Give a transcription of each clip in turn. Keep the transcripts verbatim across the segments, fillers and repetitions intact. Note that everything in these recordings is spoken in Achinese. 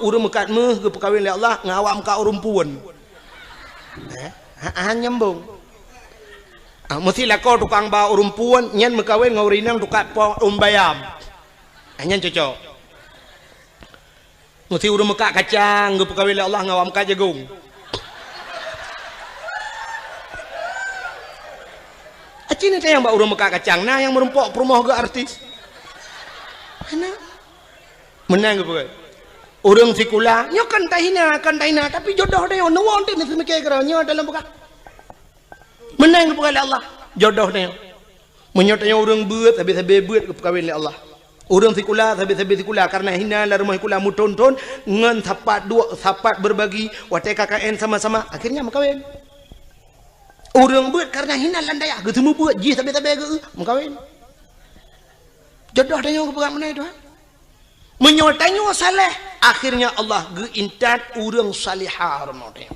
Ureuëng meukat méuh geupeukawen lé Allah ngon awak meukat ureuëng puon. Eh? Ha, ha, nyambung. Ah, meusti lakoe tukang ba ureuëng puon, nyan meukawen ngon ureuëng inong tukang po ureuëng bayam. Ah, nyan cocok. Meusti ureuëng meukat kacang geupeukawen lé Allah ngon awak meukat jagong. Aci ni tayang bak ureuëng meukat kacang, na nyang meurumpok peurumoh geu artis. Hana. Meunan geupeugah. Ureuëng sikula, nyoe kan tahina, kan tahina, tapi jodoh tanyoe, neuwoe teuh neuseumiké keudroe, nyoe dalam peugah. Meunan geupeugah lé Allah, jodoh tanyoe. Meunyoe tanyoe ureuëng beuet, sabe-sabe beuet geupeukawen lé Allah. Ureuëng sikula, sabe-sabe sikula, kareuna hina lam rumoh sikula meuthon-thon, ngon sapat duek, sapat berbagi, watée K K N sama-sama, akhirnya meukawen. Ureuëng beuet kareuna hina lam dayah, geuseumeubeuet jih sabe-sabe geu, meukawen. Jodoh tanyoe geupeugah meunan, Tuhan. Meunyoe tanyoe saleh, akhirnya Allah geuintat ureuëng salihah rumoh tanyoe.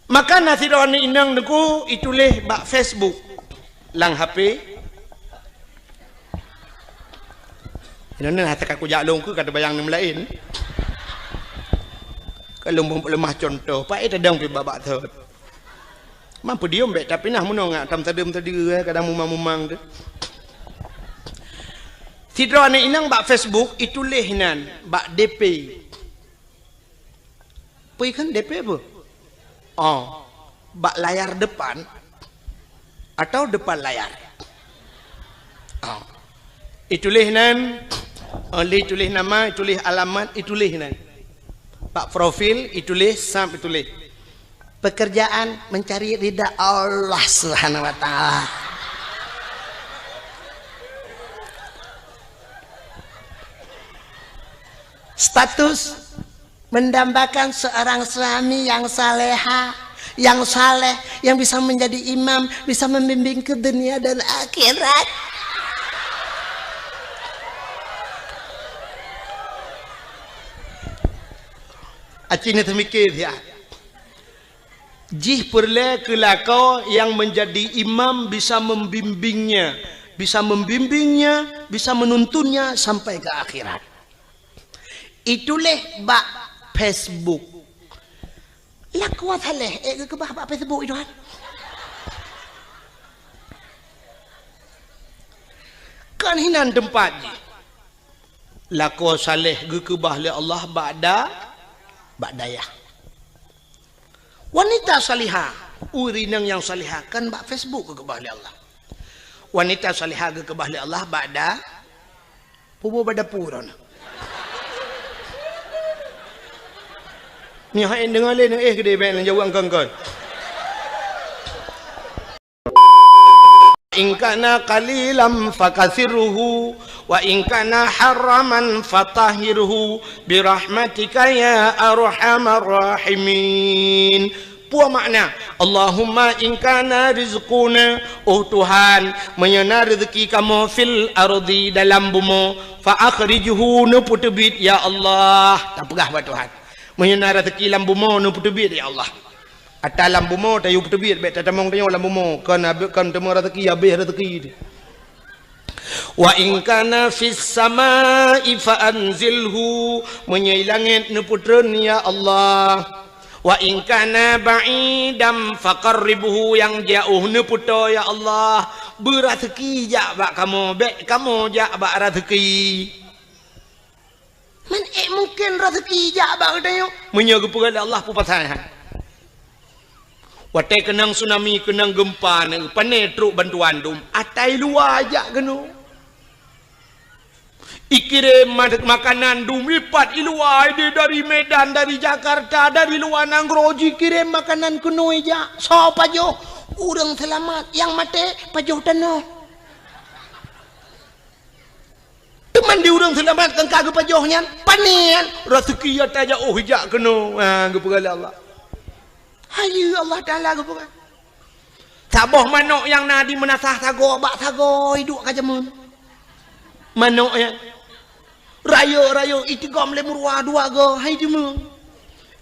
Maka na sidroe aneuk inong teungku ituléh bak Facebook lam H P. Inoe hase ka kujak lôn keu ka teubayang nem laén. Ka lôn beuleumah cuntoh, paét tadong pih babak thot. Mampu diom bék, tapi nah meunoe ngak tam tadeuem tadi, eh, kadang mumang-mumang tu. Sidroe aneuk inong bak Facebook ituléh nan bak D P. Peue kheun D P peue? Oh, bak layar depan atau depan layar? Oh. Ituléh nan, oh, lé tuléh nama, ituléh alamat, ituléh nan. Bak profil, ituléh, sab ituléh. Pekerjaan mencari ridha Allah Subhanahu wa Ta'ala. Status mendambakan seorang suami yang saleha, yang saleh, yang bisa menjadi imam, bisa membimbing ke dunia dan akhirat. Aci ni teumikir ya. Jih peureulée keu lakoe nyang meunjadi imam bisa membimbingnya, bisa membimbingnya, bisa menuntunnya sampai ke akhirat. Ituléh bak Facebook. Lakoe saleh, eh, geukeubah bak Facebook itu kan. Kan hinan teumpat jih. Lakoe saleh geukeubah lé Allah bak da-, bak dayah. Wanita salihah, ureuëng inong nyang salihah kan bak Facebook geukeubah lé Allah. Wanita salihah geukeubah lé Allah bak da-, puboh bak dapu droeneuh. Nyoe hai deungoe lé neuéh keudeh bék neujaweueb kon-kon. In kana qalilan fakasirhu, wa in kana haraman fatahhirhu, birahmatika ya arhamar rahimin. Peue makna, Allahumma in kana rizquna, oh Tuhan, meunyoe na reuzeuki kamoe fil ardi dalam bumoe, fa akhrijhu neupeuteubiet ya Allah. Tapeugah bak Tuhan. Meunyoe na reuzeuki lam bumoe neupeuteubiet ya Allah. Ata lam bumoe tayue peuteubiet bék tatamong tanyoe lam bumoe, kon abéh kon teuma reuzeuki habéh reuzeuki. Wa in kana fis samai fa anzilhu, meunyoe i langét neupeutreun ya Allah. Wa in kana ba'idan faqarribhu, nyang jiôh neupeutoe ya Allah. Beureuzeuki jak bak kamoe, bék kamoe jak bak reuzeuki. Man ék mungken reuzeuki jak bak geutanyoe? Meunyoe geupeugah lé Allah peue pasai hai. Watée keunong tsunami, keunong geumpa, pane trok bantuan dum, ata i luwa jak keunoe. Ikirém ma-, makanan dum ipat i luwa, ideh dari Medan, dari Jakarta, dari luwa nanggroe jikirém makanan keunoe jak. Soe pajoh? Ureuëng seulamat, nyang maté pajoh tanoh. Teuma di ureuëng seulamat nyang ka geupajoh nyan, pane nyan, reuzeuki ata jak oh jak keunoe, ha, geupeugah lé Allah. Hayeue Allah Taala geupeugah. Saboh manok nyang na di meunasah sagoe bak sagoe iduek ka jameun. Manok nyan. Rayeuk-rayeuk itigom lé meuruwa dua goe, hai jameun.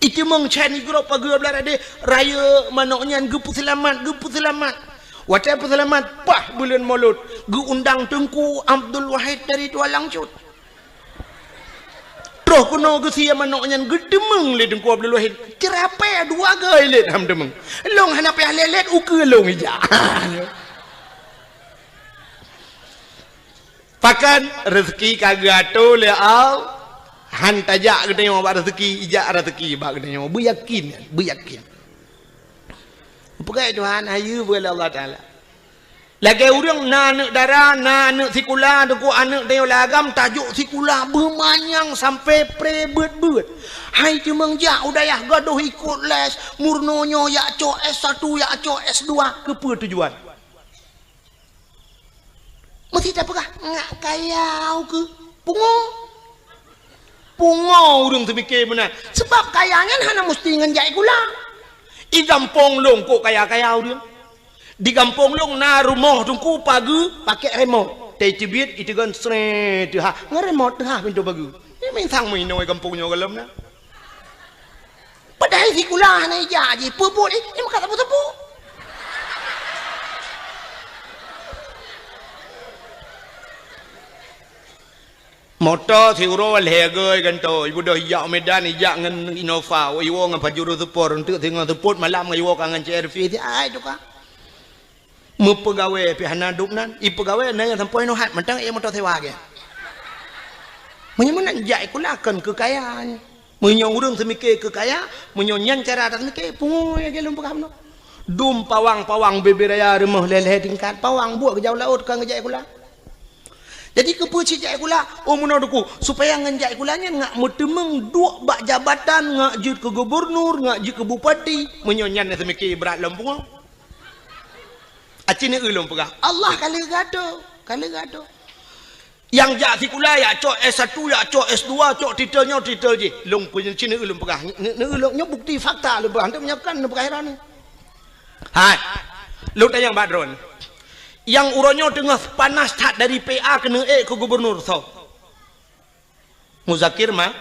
Itimong chan igrop pageue blah radeh, rayeuk manok nyan geupeuseulamat, geupeuseulamat. Watée peuseulamat, paih buleuen Molot, geuundang Teungku Abdul Wahid dari Tualang Cut. Troh keunoe geusie manok nyan geuteumeung lé Teungku Abdul Wahid. Ceurapée dua goe lét han teumeung. Lôn hana payah lé-lét ukeue lôn ijak. Pakon? Reuzeuki ka geuatoe lé Allah. Han tajak geutanyoe bak reuzeuki, ijak reuzeuki bak geutanyoe. Beuyakin, beuyakin. Peugah Tuhan, hayeue beu lé Allah Taala. Lagée ureuëng na aneuëk dara, na aneuëk sikula, Teungku, aneuëk tanyoe lam agam tajok sikula beumanyang sampai pré beuet-beuet. Hai teumeung jak u dayah gadôh ikot les, meurunoe nyoe jak cok S satu, jak cok S dua, keupeue tujuan? Meusti tapeugah, ngak kaya ukeue. Pungo. Pungo ureuëng teupike meunan. Sebab kaya nyan hana musti ngon jak sikula. I gampông lôn kok kaya-kaya ureuëng. Di gampông lôn na rumoh Teungku pageue pakai remote. Teubiet iteugon sree teuhah. Ngon remote teuhah pintoe pageue. Nyan minsang meuinoe gampông nyoe gohlom na. Padahai sikula hana ijak jih, peue buet jih, jih meukat sapeue-sapeue. Moto siuroe lhée goe gantoe, ibeudôh ijak u Medan, ijak ngon Innova, iwoe ngon Pajero Sport, eunteuk singoh seupôt malam ngon iwoe ka ngon C R V, si ai tuka. Meupeugawée pih hana dum nan, ipeugawée na nyang sampoe nyoe hat mantong ék moto sewa gét. Meunyoe meunan jak sikula kon keu kaya nyoe. Meunyoe ureuëng seumike keu kaya, meunyoe nyan cara taseumike, pungo lagée lôn peugah bunoe. Dum pawang-pawang bubé raya rumoh lhée-lhée tingkat, pawang buet geujak u laôt kon geujak sikula. Jadi keupeue cit jak sikula? Oh meunoe Teungku, supaya ngon jak sikula nyan ngak meuteumeung duek bak jabatan, ngak jeuet keu gubunur, ngak jeuet keu bupati. Meunyoe nyan na seumike brat lom pungo. Aci neu lôn peugah, Allah ka lheueh geuatoe, ka lheueh geuatoe. Nyang jak sikula, jak cok S satu, jak cok S dua, cok titel nyoe, titel jih. Lôn peunyeucin neu lôn peugah. Neu, neu lôn nyoe bukti fakta lôn peugah. Hana meunyoe kon lôn peugah droeneuh. Hai. Lôn tanyong bak droeneuh. Nyang uroe nyoe teungoh panas that dari P A keuneuk ék keu gubunur soe? Muzakir Ma,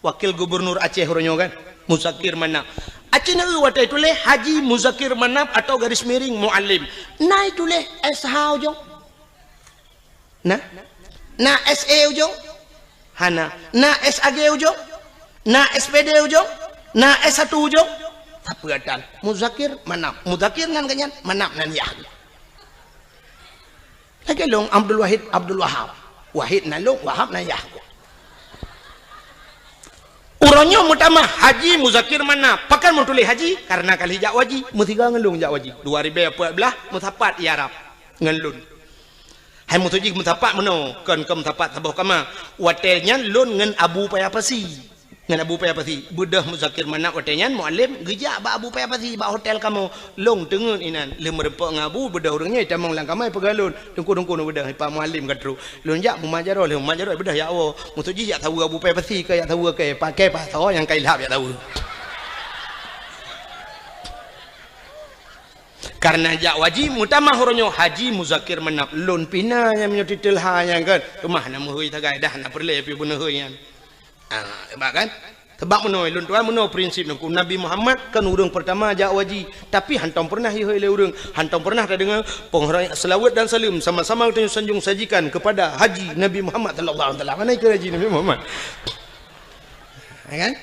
wakil gubunur Aceh uroe nyoe kan? Muzakir Manaf. Aci neu watée tuléh Haji Muzakir Manaf atau garis miring Mualem. Na ituléh S H ujong? Na? Na S E ujong? Hana. Na S A G ujong? Na S P D ujong? Na S satu ujong? Sapeue tan? Muzakir Manaf. Muzakir nan geuh nyan, Manaf nan yah. Lagée lôn Abdul Wahid, Abdul Wahab. Wahid nan lôn, Wahab nan yah. Uroe nyoe meutamah Haji Muzakir Manaf. Pakon meutuléh Haji? Karena ka lheueh jak u haji. Meusigoe ngon lôn jak u haji. Dua ribée peuet blaih meusapat i Arab ngon lôn. Hai meutuji meusapat meunoe, kon, kon meusapat saboh kama. Watée nyan lôn ngon Abu Paya Pasi. Ngon Abu Paya Pasi. Beudôh Muzakir Manaf watée nyan Mualem geujak bak Abu Paya Pasi bak hotel kamoe. Lôn teungeut inan. Lheueh meureumpok ngon Abu, beudôh ureuëng nyan itamong lam kama ipeugah lôn, "Teungku, teungku, neubeudôh, Pak Mualem ka trok." Lôn jak mumat jaroe, lheueh mumat jaroe beudôh jak woe. Meutuji jak saweue Abu Paya Pasi keu jak saweue keu paké pasoe nyang ka ilhab jak saweue. Karena jak u haji, meutamah uroe nyoe Haji Muzakir Manaf. Lôn pih na nyang meunyoe titel ha nyang kan. Teuma hana meuhôi sagai dah, hana peureulée pih beuneuhôi nyan. Ah, sebab kan? Sebab meunoe lôn tuan meunoe prinsip Teungku. Nabi Muhammad kan ureuëng pertama jak u haji, tapi hantom pernah ihôi lé ureuëng, hantom pernah tadeungoe penghormatan selawat dan salam sama-sama kita sanjung sajikan kepada Haji Nabi Muhammad sallallahu alaihi wasallam. Mana ikut Haji Nabi Muhammad? Ya kan?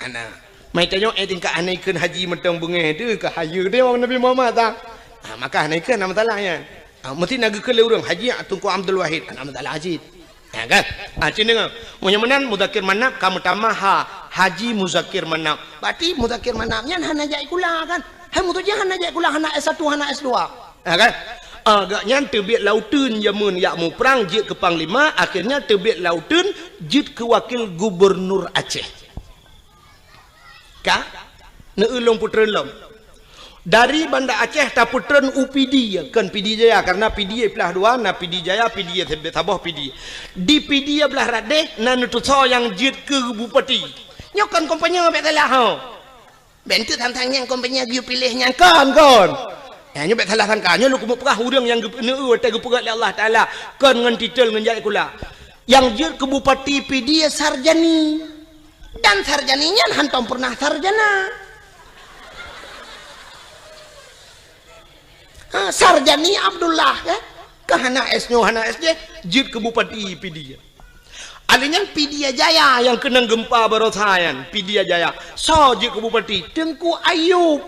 Ana. Mai tanyoe, eh, tingkat hana ikheun haji mantong beungéh teuh, ka hayeue teuh Nabi Muhammad ta. Ha, maka hana ikheun, hana masalah nyan. Ha, meusti na geukheun lé ureuëng, Haji Teungku Abdul Wahid, hana masalah cit. Ha, kan? Ha, cit deungoe. Meunyoe meunan, Muzakir Manaf ka meutamah ha, Haji Muzakir Manaf. Berarti Muzakir Manaf nyan hana jak sikula, kan? Hai meutuji hana jak sikula, hana S satu, hana S dua. Ha, kan? Ha, gobnyan teubiet lam uteuen jameun jak muprang jeuet keu panglima, akhirnya teubiet lam uteuen jeuet keu wakil gubernur Aceh. Ka? Neu lôn peutreun lom. Dari Banda Aceh tapeutreun u Pidie, kon Pidie Jaya, karena Pidie plah dua, na Pidie Jaya, Pidie saboh Pidie. Di Pidie blah radeh na neutusoe nyang jeuet keu bupati. Nyoe kon kompanye bék salah ho. Bék enteuk tantang nyang kompanye geuyue piléh nyang kon, kon. Nyoe bék salah sangka. Nyoe lôn keumeung peugah ureuëng nyang geupeuneu watée geupeugét lé Allah Taala kon ngon titel ngon jak sikula. Nyang jeuet keu bupati Pidie Sarjani. Dan Sarjani nyan hantom pernah sarjana. Ha, Sarjani Abdullah, ya. Ka hana S nyoe, hana S J, jeuet keu bupati Pidie. Alèh nyan Pidie Jaya nyang keunong geumpa baroesa nyan, Pidie Jaya. Soe jeuet keu bupati? Teungku Ayub.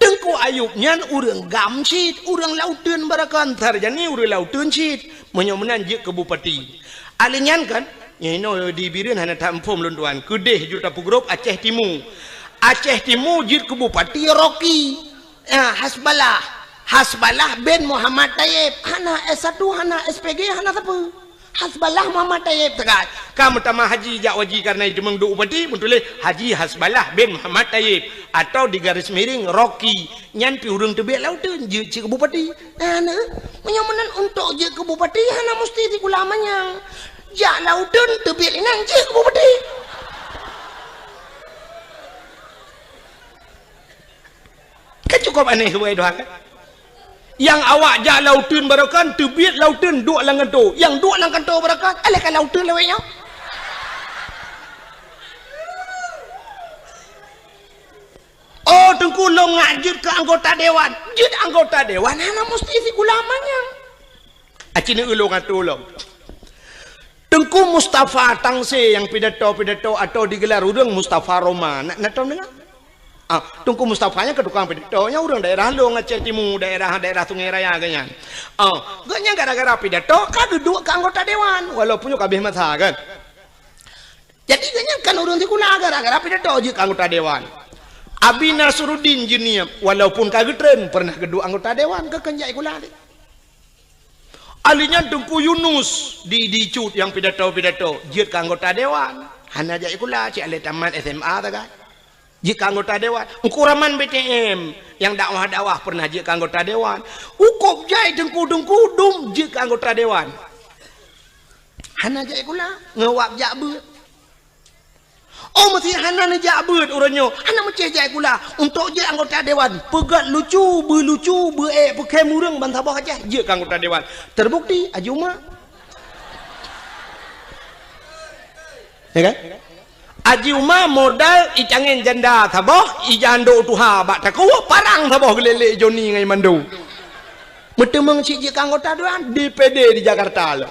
Teungku Ayub nyan ureueng GAM cit, ureueng Lauteun barokon, Sarjani ureueng Lauteun cit. Meunyoe meunan jeuet keu bupati. Alèh nyan kan, nyoe inoe di Bireuen hana that muphom lôn tuan. Keudeh ju tapeugrôp Aceh Timu. Aceh Timu jeuet keu bupati Rocky. Ya, Hasballah. Hasballah bin Muhammad Tayyib. Hana S satu, hana S P G, hana sapeue. Hasballah Muhammad Tayyib teuka. Ka meutamah haji jak haji kareuna jiteumeung duek bupati, meutuléh Haji Hasballah bin Muhammad Tayyib. Atau di garis miring Rocky. Nyan pih ureueng teubiet Lauteun jeuet cit keu bupati. Nah, nah. Meunyoe meunan untuk jeuet keu bupati, hana musti sikula manyang. Jak Lauteun teubiet inan jeuet keu bupati. Kan cukup aneh subai Tuhan, kan? Nyang awak jak Lauteun barokon, teubiet Lauteun duek lam kanto. Nyang duek lam kanto barokon, alah ka Lauteun lawét nyoe. Oh, Teungku lôn ngak jeuet keu anggota dewan. Jeuet anggota dewan hana musti sikula manyang. Aci neueu lôn atô lom. Teungku Mustafa Tangse nyang pidato-pidato atau digelar ureueng Mustafa Roma. Na, na tom deungoe? Ah, Teungku Mustafa nyan keu tukang pidato, nyan ureueng daerah Long, Aceh Timu, daerah, daerah Sungai Raya geuh nyan. Ah, geuh nyan gara-gara pidato ka geuduek keu anggota dewan, walaupun nyoe ka abéh masa kan. Jadi geuh nyan kan ureueng sikula gara-gara pidato jeuet keu anggota dewan. Abi Nasruddin Jeunieb, walaupun ka geutreun, pernah geuduek anggota dewan, keu keunjai sikula lé. Ahli nyan Teungku Yunus di, di Cut nyang pidato-pidato, jeuet keu anggota dewan. Hana jak sikula, cit alah tamat S M A sagai. Jeuet keu anggota dewan. Teungku Rahman B T M nyang dakwah-dakwah pernah jeuet keu anggota dewan. Ukop jai teungku-teungku dum jeuet keu anggota dewan. Hana jak sikula, ngeuwab jak beuet. Oh, meusé hana neujak beuet uroe nyoe, hana meucéh jak sikula. Untuk jeuet anggota dewan, peugöt lucu, beulucu, beuék, peukhém ureueng ban saboh Aceh, jeuet keu anggota dewan. Terbukti, Haji Uma. Ya kan? Haji Uma modal icangén janda saboh, ija andok tuha bak takue, parang saboh geulélé Joni ngon Mando. Meuteumeung cit jeuet keu anggota dewan D P D di Jakarta lom.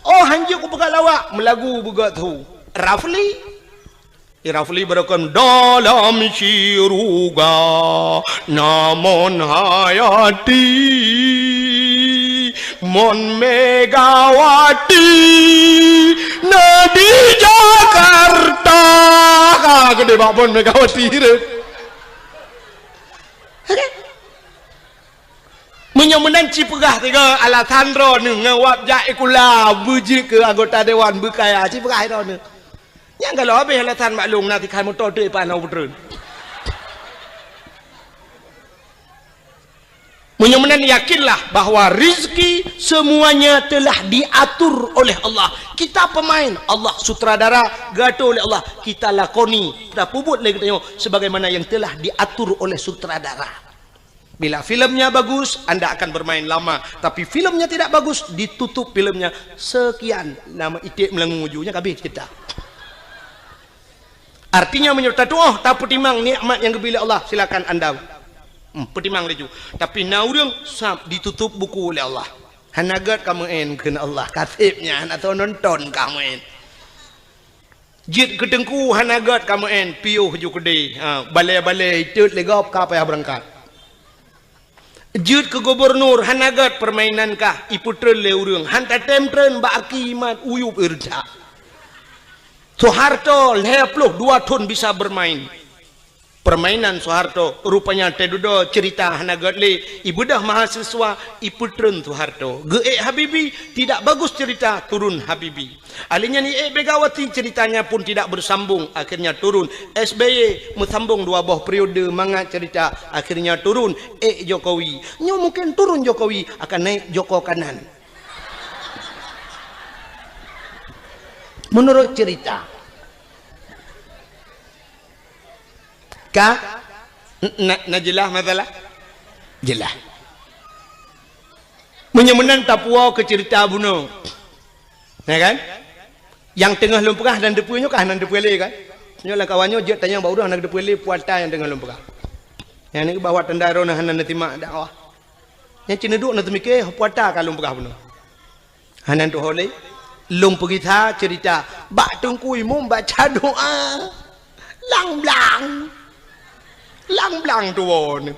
Oh, hanjeuet kupeugah lawak, meulagu beugöt su. Rafli. Di Rafli beureukan dalam syeuruga namon hayati mon Megawati na di Jakarta. Ka geude bak mon Megawati deh. Meunyoe meunan ci peugah tiga alasan droeneuh ngon wab jak sikula beujeuet keu anggota dewan beukaya, ci peugah droeneuh. Nyang galak habéh alasan bak lôn na tikhan moto teuk ipan hana peutreun. Meunyoe meunan yakinlah bahwa rizki semuanya telah diatur oleh Allah. Kita pemain, Allah sutradara, geuatur oleh Allah. Kita lakoni, tapeubuet lé geutanyoe sebagaimana yang telah diatur oleh sutradara. Bila filmnya bagus, anda akan bermain lama. Tapi filmnya tidak bagus, ditutup filmnya. Sekian, nama iték meulangô ju, nyan ka abéh cerita. Artinya, meunyoe tatuoh, tapeutimang nikmat nyang geubri lé Allah, silakan anda, hmm, peutimang laju. Tapi na ureueng sab ditutup buku lé Allah. Hana gét ka meu'en kheun Allah, ka sép nyan, hana soe nonton ka meu'en. Jeuet keu teungku hana gét ka meu'en, piôh ju keudeh. Ha, balée-balée itot lé gob ka payah beurangkat. Jeuet keu gubunur hana gét, peurmainan kah ipeutreun lé ureueng, han tatém treun bak aki mat uyueb ireujak. Soeharto lhée ploh dua thon bisa bermain. Permainan Soeharto, rupanya teududoe ceurita hana gét lé, ibeudôh mahasiswa, ipeutreun Soeharto. Geuék Habibie, tidak bagus cerita, turun Habibie. Ahli nyan iék Megawati, ceritanya pun tidak bersambung, akhirnya turun. S B Y meusambong dua boh periode mangat cerita, akhirnya turun, ék Jokowi. Nyoe mungkin turun Jokowi, akan naik Joko Kanan. Menurut cerita. Ka? N-, na, na jeulaih masalah? Jeulaih. Meunyoe meunan tapuwoe keu ceurita bunoe. Ya kan? Nyang teungoh lôn peugah hana teupeue nyoe ka hana teupeue lé kan? Nyoe lam kawan nyoe jeuet tanyong bak ureueng hana teupeue lé puata nyang teungoh lôn peugah. Nyang nyoe bahwa tanda droeneuh hana neusimak dakwah. Nyang cit neuduek neuteumike puata ka lôn peugah bunoe. Hana tuho lé. Lôn peugisa ceurita, bak Teungku Imum baca doa. Lam blang. Lam blang tuwoe nyoe.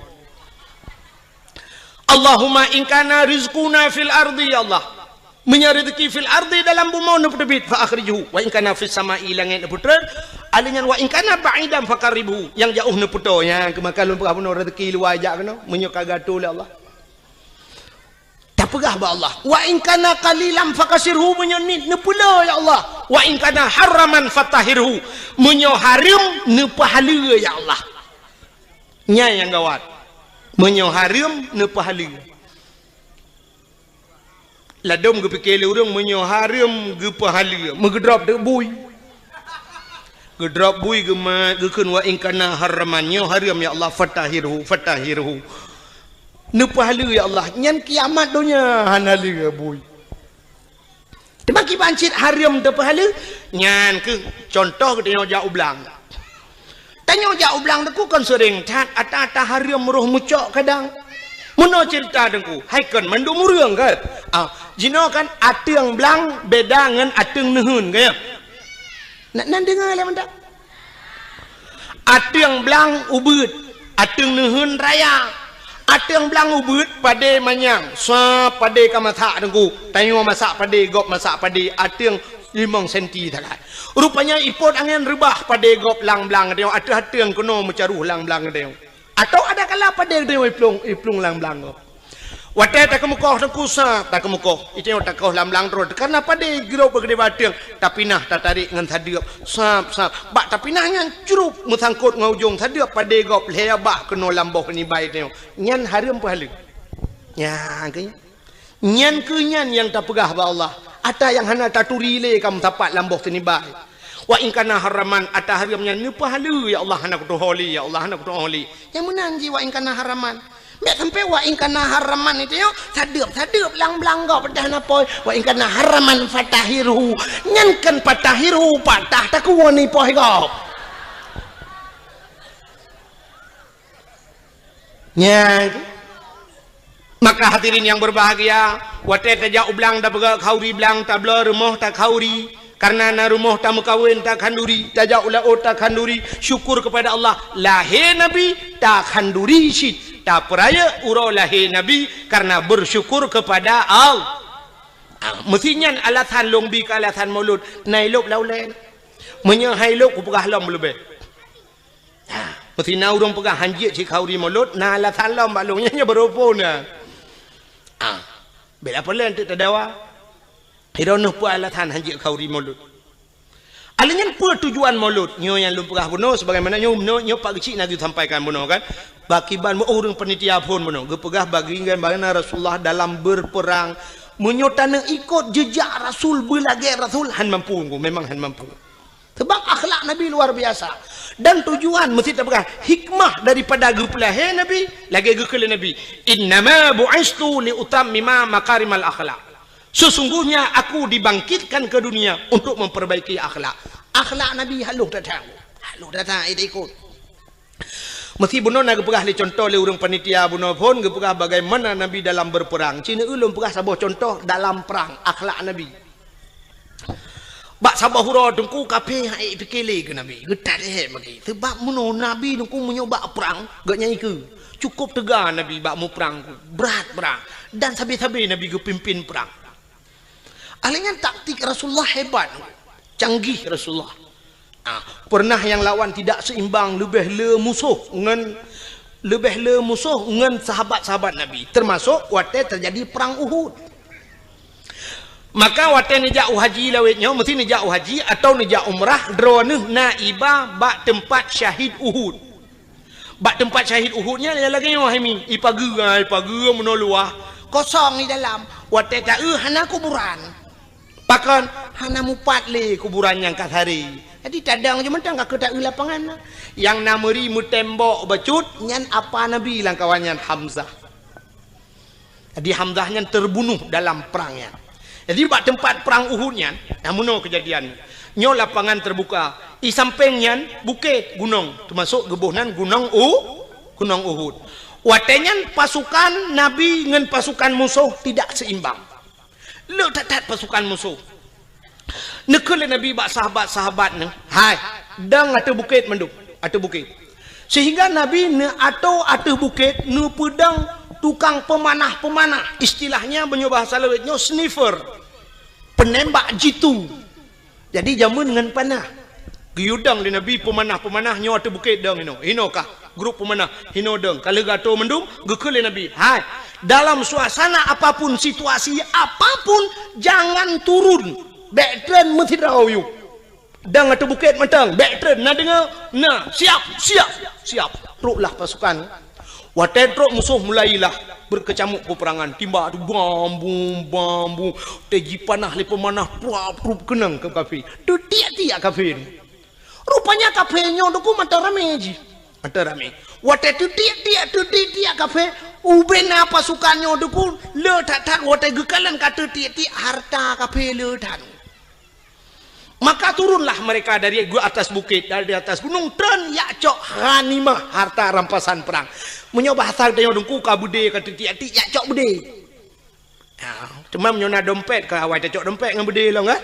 Allahumma in kana rizquna fil ardi, ya Allah. Meunyoe rezeki fil ardi dalam bumoe neupeuteubiet, fa akhrijhu. Wa in kana fis sama'i, langét neupeutreun. Alèh nyan wa in kana ba'idan faqarribhu. Nyang jiôh neupeutoe, nyan keuh maka lôn peugah bunoe rezeki luwa jak keunoe. Meunyoe ka geuatô lé Allah. Tapeugah bak Allah, "Wa in kana qalilan fakasirhu," meunyoe niet neupeuleueh ya Allah. "Wa in kana haraman fatahhirhu," meunyoe hareuem neupeuhaleue ya Allah. Nyan nyang gawat. Meunyoe hareuem neupeuhaleue. Ladôm geupike lé ureueng meunyoe hareuem geupeuhaleue, meugeudrop teuk bui. Geudrop bui geumat, geukheun, "Wa in kana haraman," nyoe hareuem ya Allah, "fatahhirhu, fatahhirhu." Neupeuhaleue ya Allah, nyan kiamat donya hana lé bui. Teuma kiban cit hareuem teupeuhaleue, nyan keuh contoh geutanyoe jak u blang. Tanyoe jak u blang teungku kon seuréng that, ata-ata hareuem roh meucok kadang. Meunoe ceurita teungku, hai kon mandum ureueng kan? Ah, jinoe kan ateueng blang beda ngon ateueng neuheun, kan? Nak nan deungoe lé mantap. Ateueng blang ubeuet, ateueng neuheun raya. Ateueng blang ubeuet padé manyang, sa padé ka masak teungku. Tanyoe masak padé, gob masak padé, ateueng limong senti sagai. Rupanya ipot angén reubah padé gob lam blang tanyoe, ateueh ateueng keunoe meucaroh lam blang tanyoe. Atau ada kala padé tanyoe iplueng, iplueng lam blang gob. Watée takeumeukoh teungku sab, takeumeukoh. Itanyoe takoh lam blang droe, karna padé grob beugedé bateueng, tapinah tatarek ngon sadeueb, sab, sab. Bak tapinah nyan crup meusangkot ngon ujong sadeueb padé gob lhée bak keunoe lam boh nibai tanyoe. Nyan hareuem peuhaleue. Nyan keuh nyan. Nyan keuh nyan nyang tapeugah bak Allah. Ata nyang hana taturi lé ka meusapat lam boh sinibai. Wa in kana haraman, ata hareuem nyan neupeuhaleue, ya Allah, hana kutuho lé, ya Allah, hana kutuho lé. Nyang meunan jih wa in kana haraman. Bék sampoe wa in kana haraman itu yo, sadeueb-sadeueb lam blang gob peudah na poh. Wa in kana haraman fatahhirhu. Nyan kan fatahhirhu, patah takuwoe ni poh gob. Nyan. Maka hadirin yang berbahagia, watée tajak u blang tapeugah khauri blang, tabloe rumoh takhauri, karna na rumoh tameukawen takhanduri, tajak u laôt takhanduri, syukur kepada Allah, lahé Nabi takhanduri cit, tapeurayeuk uroe lahé Nabi karna bersyukur kepada Allah. Ah, meusi nyan alasan lôn bi keu alasan Maulud, na ilôb lam ulée. Meunyoe hai lôb kupeugah lom leubeh. Ha, meusi na ureuëng peugah hanjeuet cit khauri Maulud, na alasan lom bak lôn nyan, nyan baroe phon na. Ha, bela peue lé teuk tadawa. Droeneuh peue alasan hanjeuet khauri Maulud. Alèh nyan peue tujuan Maulud? Nyoe nyang lôn peugah bunoe sebagaimana nyoe, nyoe, nyoe Pak Geuchik na geusampaikan bunoe kan. Bak kiban meu ureuëng panitia phon bunoe, geupeugah bagi ngon bagaimana Rasulullah dalam berperang. Meunyoe taneuk ikot jejak Rasul, beulagée Rasul, han mampu, memang han mampu. Sebab akhlak Nabi luar biasa. Dan tujuan meusti tapeugah hikmah daripada geupeulahé Nabi, lagée geukheun lé Nabi, "Innama bu'istu li utammima makarimal akhlak." Sesungguhnya aku dibangkitkan ke dunia untuk memperbaiki akhlak. Akhlak Nabi halôh that-that. Halôh that-that, eh, ikot. Meusti bunoe na geupeugah lé contoh lé ureuëng panitia bunoe phon, geupeugah bagaimana Nabi dalam berperang. Cina ulôn peugah saboh contoh dalam perang, akhlak Nabi. Bak saboh uroe teungku kafé han ék pike lé keu Nabi, geutat ék meugi. Sebab meunoe Nabi teungku meunyoe bak prang, geuhnyan ikeue. Cukup teuga Nabi bak muprang, brat-brat. Dan sabe-sabe Nabi geupimpin prang. Alèh nyan taktik Rasulullah hebat, canggih Rasulullah. Ah, pernah nyang lawan tidak seimbang, leubeh le musoh ngon, leubeh le musoh ngon sahabat-sahabat Nabi, termasuk watèe terjadi perang Uhud. Maka watèe neujak u haji lawét nyoe, meusti neujak u haji atau neujak umrah, droeneuh na iba bak teumpat syahid Uhud. Bak teumpat syahid Uhud nyan lagèe nyoe hai mi, ipageue, ipageue meunoe luwah, kosong di dalam. Watèe taeu hana kuburan. Pakon? Hana mupat lé kuburan nyang ka saré. Jadi tadong jih mantong ka keu taeu lapangan na. Nyang na meuri meutembok bacut nyan apa Nabi lam kawan nyan Hamzah. Jadi Hamzah nyan terbunuh dalam perang nyan. Jadi bak teumpat perang Uhud nyan, na meunoe keujadian. Nyoe lapangan terbuka. I sampéng nyan bukét gunong, teumasok geuboh nan gunong U-, gunong Uhud. Watèe nyan pasukan Nabi ngon pasukan musoh tidak seimbang. Le that-that pasukan musoh. Neukheun lé Nabi bak sahabat-sahabat neuh, "Hai, dong ateueh bukét mandum, ateueh bukét." Sehingga Nabi neuatoe ateueh bukét, neupeudong tukang peumanah-peumanah. Istilahnya, meunyoe bahasa lawét nyoe, sniper. Peunembak jitu. Jadi, jameun ngon panah. Geuyue dong lé Nabi peumanah-peumanah nyoe ateueh bukét dong inoe. Inoe kah grup peumanah, inoe dong. Ka lheueh geuatoe mandum, geukheun lé Nabi, "Hai, dalam suasana apapun, situasi apapun, jangan turun. Bèk treun meusidroe yue. Dong ateueh bukét mantong, bèk treun. Na deungoe? Na. Siap, siap, siap." Troklah pasukan. Watèe trok musoh mulailah beukeucamuk peuperangan. Timbak tu bam bum, bam bum. Watèe jipanah lé peumanah, prup, prup keunong keu kafé. Teutiek-tiek kafé tu. Rupanya kafé nyoe teungku mantong ramé jih. Mantong ramé. Watèe teutiek-tiek, teutiek-tiek kafé, ubena pasukan nyoe teungku le that-that watèe geukalon ka teutiek-tiek hareuta kafé le that. Maka turunlah mereka dari gu-, atas bukét, dari atas gunong, treun jak cok ghanimah, harta rampasan perang. Meunyoe bahasa geutanyoe teungku ka beudé ka teutiek-tiek, jak cok beudé. Ha, teuma meunyoe na dompet, ka awai tacok dompet ngon beudé lom, kan?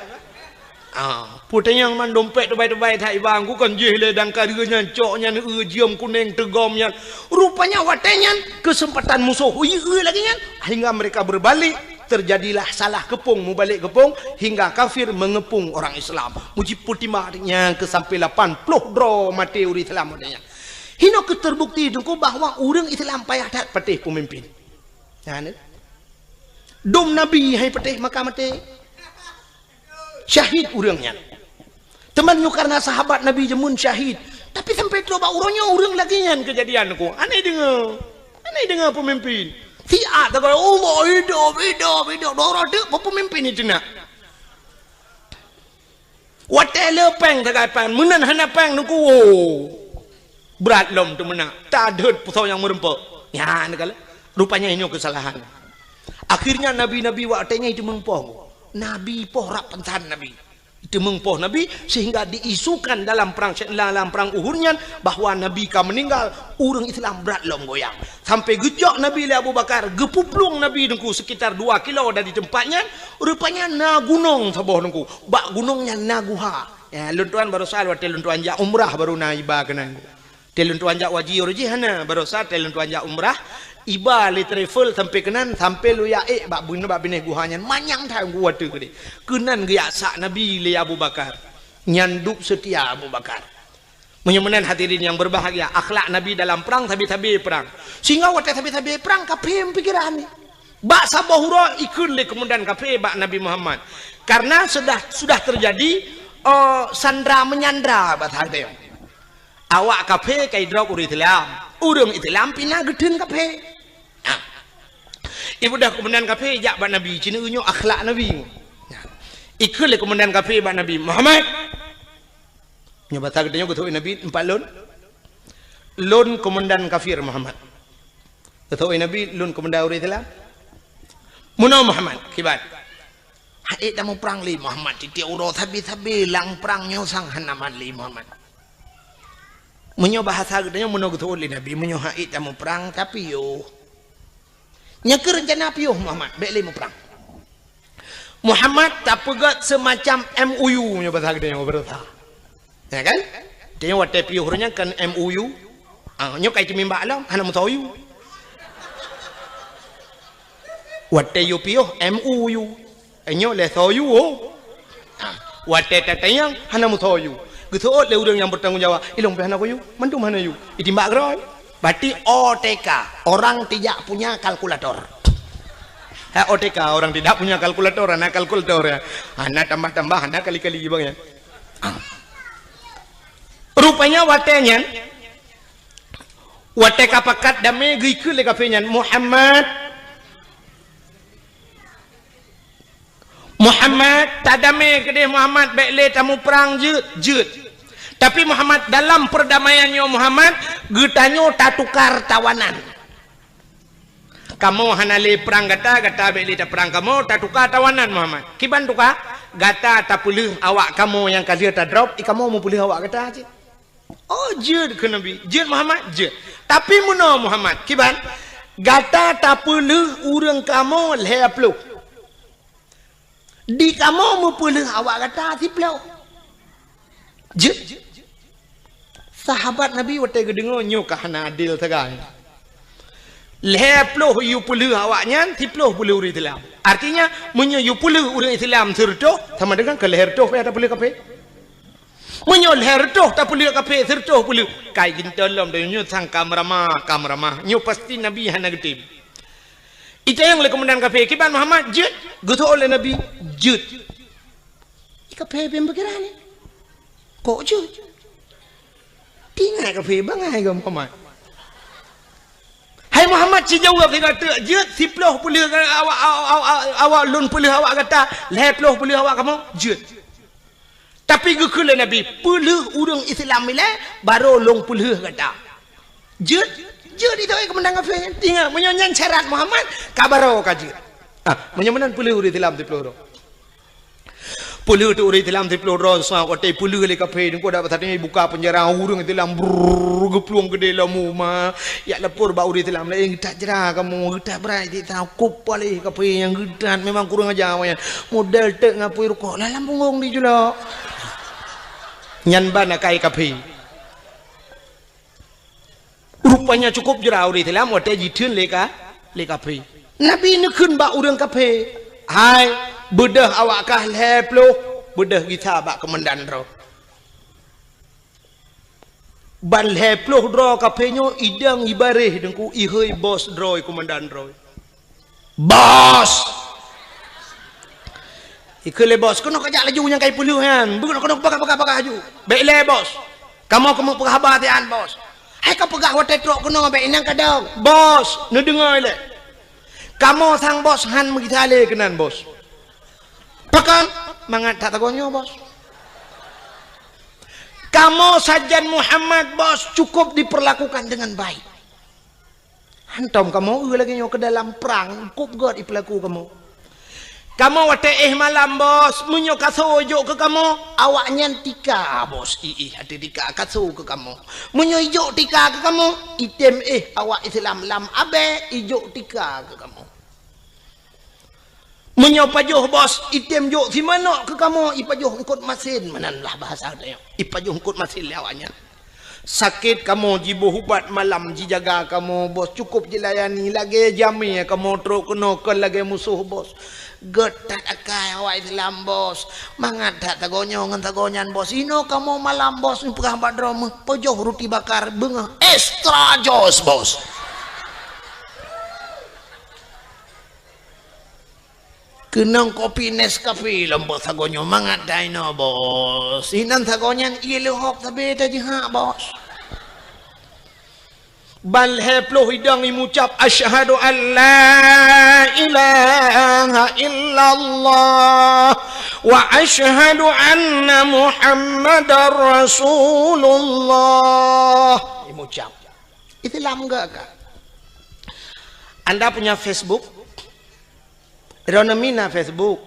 Ha, peue tanyong man dompet teubai-teubai that iba, ku kon jih lé dang ka deuh nyan cok nyan, eu, jeuem kuneng teugom nyan. Rupanya watèe nyan keuseumpatan musoh, ui, eu lagèe nyan, hingga mereka berbalik, terjadilah salah keupông, mubalek keupông, hingga kafir mengeupông orang Islam. Mujipeutimang nyan keu sampai lapan ploh droe maté ureueng Islam watèe nyan. Hino keuh terbukti teungku bahwa ureueng Islam payah that patéh peumimpin. Nyan, dum Nabi hai patéh maka maté. Syahid ureueng nyan. Teuma nyoe karena sahabat Nabi jameun syahid. Tapi sampai trok bak uroe nyoe ureueng lagèe nyan keujadian ku. Aneh deungoe. Aneh deungoe peumimpin. Siat takot, "Allah, hidup, hidup, hidup." Doro teuk peumimpin itu nak. Watèe le pèng sagai pèng, meunan hana pèng teungku. Brat lom teumeunak. Tadeuet peusau nyang meureumpok. Nyan kala. Rupanya nyoe keusalahan. Akhirnya nabi-nabi watèe nyan iteumeung poh. Nabi poh rab pansan Nabi. Iteumeung poh Nabi sehingga diisukan dalam perang, dalam perang Uhud nyan bahwa Nabi ka meuninggal, ureueng Islam brat lom goyang. Sampai geujok Nabi lé Abu Bakar, geupuplueng Nabi teungku sekitar dua kilo dari tempat nyan, rupanya na gunong saboh teungku. Bak gunong nyan na guha. Ya, lôn tuan barosa watèe lôn tuan jak umrah baru na iba keunan. Watèe lôn tuan jak haji uroe jih hana, barosa watèe lôn tuan jak umrah, iba lé travel sampai keunan, sampai lôn jak ék bak bun-, bak binéh guha nyan, manyang that teungku watèe keudéh. Keunan geujak sak Nabi lé Abu Bakar. Nyan dub seutia Abu Bakar. Meunyoe meunan hadirin yang berbahagia, akhlak Nabi dalam perang, sabe-sabe perang. Sehingga watèe sabe-sabe perang, kafé meupikiran ni. Bak saboh uroe ikheun lé keumandan kafé bak Nabi Muhammad. Karena sudah, sudah terjadi, eh, sandra menyandra bahasa geutanyoe. Awak kafé ka idrop ureueng Islam. Ureueng Islam pih na geutheun kafé. Nah. Ibudah keumandan kafé jak bak Nabi, ci nyoe akhlak Nabi. Nah. Ikheun lé keumandan kafé bak Nabi, "Muhammad." Nyoe basa geutanyoe geuteupeue Nabi, "Empat lôn." "Lôn keumandan kafir, Muhammad." Geuteupeue Nabi, "Lôn keumandan ureueng Islam." "Meunoe Muhammad, kiban?" "Hana ék tamuprang lé Muhammad, tiep-tiep uroe sabe-sabe lam prang nyoe sang hana mat lé Muhammad." Meunyoe bahasa geutanyoe meunoe geuteupeue lé Nabi, "Meunyoe hana ék tamuprang, tapiôh." "Nyan keuh reuncana piôh Muhammad, bèk lé muprang." Muhammad tapeugèt seumacam M O U nyoe bahasa geutanyoe beureusa. Ya kan? Tanyoe watèe piôh ureueng nyan kan M O U. Ah, nyoe ka iteumimbak lom, hana meusoe U. Watèe yue piôh M O U. Nyoe lé soe U, oh. Watèe tatanyong hana meusoe U. Geuseuôt lé ureueng nyang bertanggung jawab, "Ilôn pih hana soe U, mandum hana U." Itimbak keudroe. Berarti O T K, orang tidak punya kalkulator. Ha, O T K, orang tidak punya kalkulator, hana kalkulator ya. Hana tambah-tambah, hana kali-kali bang ya. Ah. Rupanya watèe nyan, watèe ka pakat damé geukheun lé kafé nyan, "Muhammad, Muhammad, tadamé keudéh Muhammad, bèk lé tamuprang jeuet, jeuet. Tapi Muhammad, dalam perdamaian nyoe Muhammad, geutanyoe tatukar tawanan. Kamoe hana lé prang gata, gata bèk lé taprang kamoe, tatukar tawanan Muhammad." "Kiban tukar?" "Gata tapeuleueh awak kamoe nyang ka lheueh tadrop, i kamoe meupeuleueh awak gata cit." "Oh, jeuet," kheun Nabi. "Jeuet Muhammad?" "Jeuet. Tapi meunoe Muhammad, kiban? Gata tapeuleueh ureueng kamoe lhèe ploh. Di kamoe meupeulheueh awak gata siploh. Jeuet. Sahabat Nabi watée geudeungoe nyoe ka hana adil sagai. Lhée ploh yue peulheueh awaknyan, siploh peulheueh ureuëng Islam. Artinya, meunyoe yue peulheueh ureuëng Islam sireutôh, sama dengan keu lhée reutôh pih tapeulheueh kafé. Meunyoe lhée reutôh tapeulheueh kafé, sireutôh peulheueh, kai ginton lom, dan nyoe sang ka meuramah, ka meuramah. Nyoe pasti Nabi hana geutem. Itanyong lé keumandan kafé, "Kiban Muhammad jeuet?" Geuseuôt lé Nabi, "Jeuet." Kafé beupikiran ni. Kok jeuet? Tinggai kafé bangai keu Muhammad. "Hai Muhammad, sijaweueb lé gata, jeuet siploh peulheueh awak, awak, awak, awak lôn peulheueh awak gata, lhée ploh peulheueh awak kamoe, jeuet." Tapi geukheun lé Nabi, "Peulheueh ureuëng Islam ilée, barô lôn peulheueh gata." Jeuet, jeuet itu, eh, keumandan kafé. Ingat, meunyoe nyan syarat Muhammad, ka barô ka jeuet. Ah, meunyoe meunan peulheueh ureuëng Islam siploh droe. Peulheueh tu ureuëng Islam siploh droe, sa watée peulheueh lé kafé, niko dak pasateueng buka penjara, ureuëng Islam brrrr geuplueng keudeh lom uma. Jak lapor bak ureuëng Islam laén, "Geutat jra kamoe, geutat brat jitah, kup paléh kafé nyang geutat, memang kurang aja awaknyan. Model teuk ngapui rukok, lam punggong dijulok." Nyan ban akai kafé. Rupanya cukup jra ureuëng Islam watée jitheun lé ka, lé kafé. Nabi neukheun bak ureuëng kafé, "Hai, beudôh awak kah lhée ploh, beudôh gisa bak keumandan droe." Ban lhée ploh droe kafé nyoe idong ibaréh deungku, ihôi bos droe, keumandan droe. "Bos!" Ikheun lé bos, "Keunoe kajak laju nyang kai peulheueh nyan. Beunoe keunoe bagah-bagah-bagah laju." "Bék lé, Bos. Kamoe keumeung peugah haba tian, Bos." "Hai kapeugah watée trok keunoe bék inong kadong." "Bos, neudeungoe lé. Kamoe sang Bos han meugisa lé keunan, Bos." "Pakon?" "Mangat that sagoe nyoe, Bos. Kamoe sajan Muhammad, Bos, cukup diperlakukan dengan baik. Hantom kamoe eu lagée nyoe keu dalam prang, kup gét ipeulaku kamoe. Kamoe watée éh malam, Bos, meunyoe kaso ijok keu kamoe, awaknyan tika, Bos, iih até tika kaso keu kamoe. Meunyoe ijok tika keu kamoe, item éh awak Islam lam abée ijok tika keu kamoe. Meunyoe pajoh, Bos, item jok simanok keu kamoe, ipajoh eungkot masin, meunan lah bahasa tanyoe. Ipajoh eungkot masin lé awaknyan. Sakét kamoe jiboh ubat malam, jijaga kamoe, Bos, cukup jilayani, lagée jamé kamoe trok keunoe kon lagée musoh, Bos. Gét that akai awak Islam, Bos. Mangat that sagoe nyoe ngon sagoe nyan, Bos. Inoe kamoe malam, Bos, neupeugah bak droe meuh, pajoh ruti bakar, beungoh extra jos, Bos. Keunong kopi Nescafe lom bak sagoe nyoe, mangat that inoe, Bos. Inan sagoe nyan ié leuhok sabe tajihak, Bos. Ban lhée ploh idong imucab, "Asyhadu an la ilaha illallah wa asyhadu anna Muhammadar Rasulullah." Imucab. Islam gak ka. Anda punya Facebook? Droeneuh mina Facebook.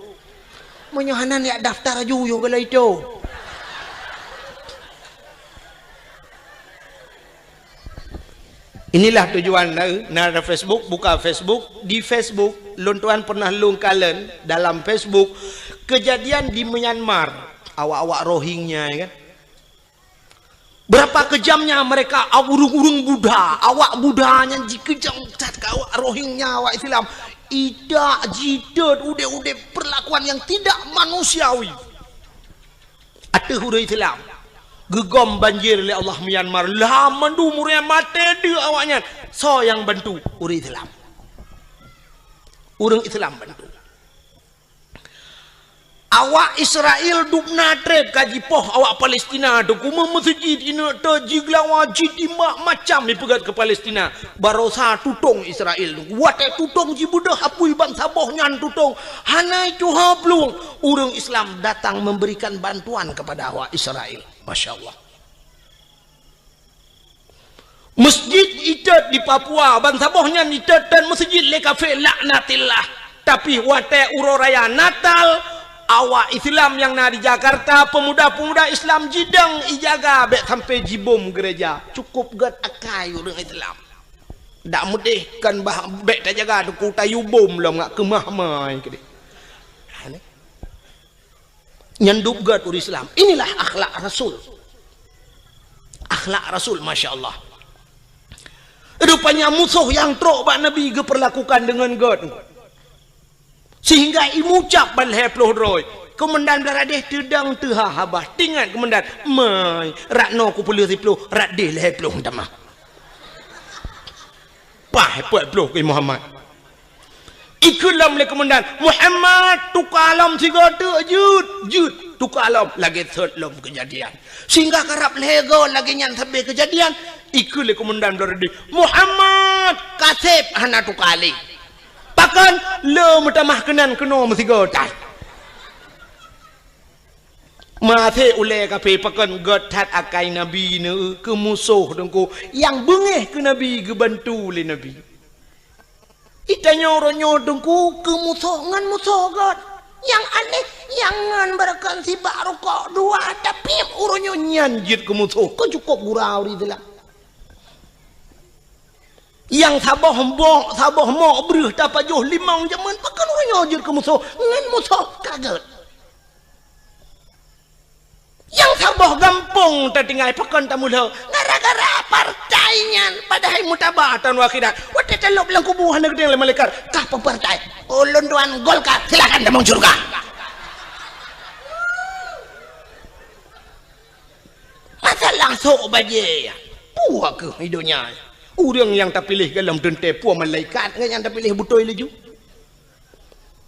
Meunyoe hana, neujak daftar aju yoh galai to. Inilah tujuan na, na ada Facebook, buka Facebook. Di Facebook, lôn tuan pernah lôn kalon dalam Facebook kejadian di Myanmar. Awak-awak Rohingya, ya kan? Berapa kejamnya mereka, ureuëng-ureuëng Buddha, awak Buddha nyan jikeujam that keu awak Rohingya, awak Islam. Idak, jitot, udeb-udeb, perlakuan yang tidak manusiawi. Ateueh ureuëng Islam. Geugom banjir lé Allah Myanmar. Lah mandum ureuëng maté deuk awaknyan. Soe nyang bantu? Ureuëng Islam. Ureuëng Islam bantu. Awak Israel dubna treb ka jipoh awak Palestina tu, kumeung meuseujid ineuk te jigeulawa, jitimbak macam ipeugét keu Palestina. Barosa tutong Israel tu. Watée tutong jibeudôh apui bansaboh nyan tutong. Hana tuha plueng. Ureuëng Islam datang memberikan bantuan kepada awak Israel. Masya Allah. Masjid itot di Papua, bansaboh nyan itot dan masjid lé kafé, laknatillah. Tapi watée uroe raya Natal, awak Islam nyang na di Jakarta, pemuda-pemuda Islam jidong ijaga bék sampai jibom gereja. Cukup gét akai ureuëng Islam. Dak meudeh kan bah bék tajaga teungku tayue bom lom ngak keumah mai keudeh. Ha, ni. Nyan dub gét ureuëng Islam. Inilah akhlak Rasul. Akhlak Rasul, masya Allah. Rupanya musoh nyang trok bak Nabi geupeurlakukan deungon gét. Sehingga imucab ban lhée ploh droe. Keumandan Blaradeh teudong teuha haba. Tingat keumandan, "Mai, rot noe kupeuleueh siploh, rot deh lhée ploh tamah." Paih peuet ploh keu Muhammad. Ikheun lom lé keumandan, "Muhammad, tuka lom sigoe teuk, jeuet, jeuet, tuka lom." Lagée sot lom keujadian. Sehingga karab lhée goe lagée nyan sabe keujadian, ikheun lé keumandan Blaradeh, "Muhammad, kaseb hana tuka lé." Pakon? Le meutamah keunan keunoe meusigoe that. Maté ulée kaphé pakon gét that akai Nabi neu keu musoh Teungku, nyang beungéh keu Nabi geubantu lé Nabi. Itanyoe uroe nyoe Teungku keu musoh ngon musoh gét. Nyang aneh, nyang ngon beureukan sibak rukok dua, tapi uroe nyoe nyan jeuet keu musoh, keu cukôp gura ureuëng Islam. Nyang saboh mbok, saboh mok breueh tapajoh limong jamén, pakon uroe nyoe jeuet keu musoh, ngon musoh ka gét. Nyang saboh gampông tatinggai pakon tamulhô, gara-gara partai nyan padahai mutaba taun akhirat. Watée talôb lam kubu hana geudeng lé malaikat, "Kah peue partai?" "Ulôn tuan Golkar." "Silakan tamong syeuruga." Masalah sôk bajée nyan, peue kheueh i donya nyan? Ureuëng nyang tapiléh golom teuntée peue malaikat ngon nyang tapiléh beutôi laju?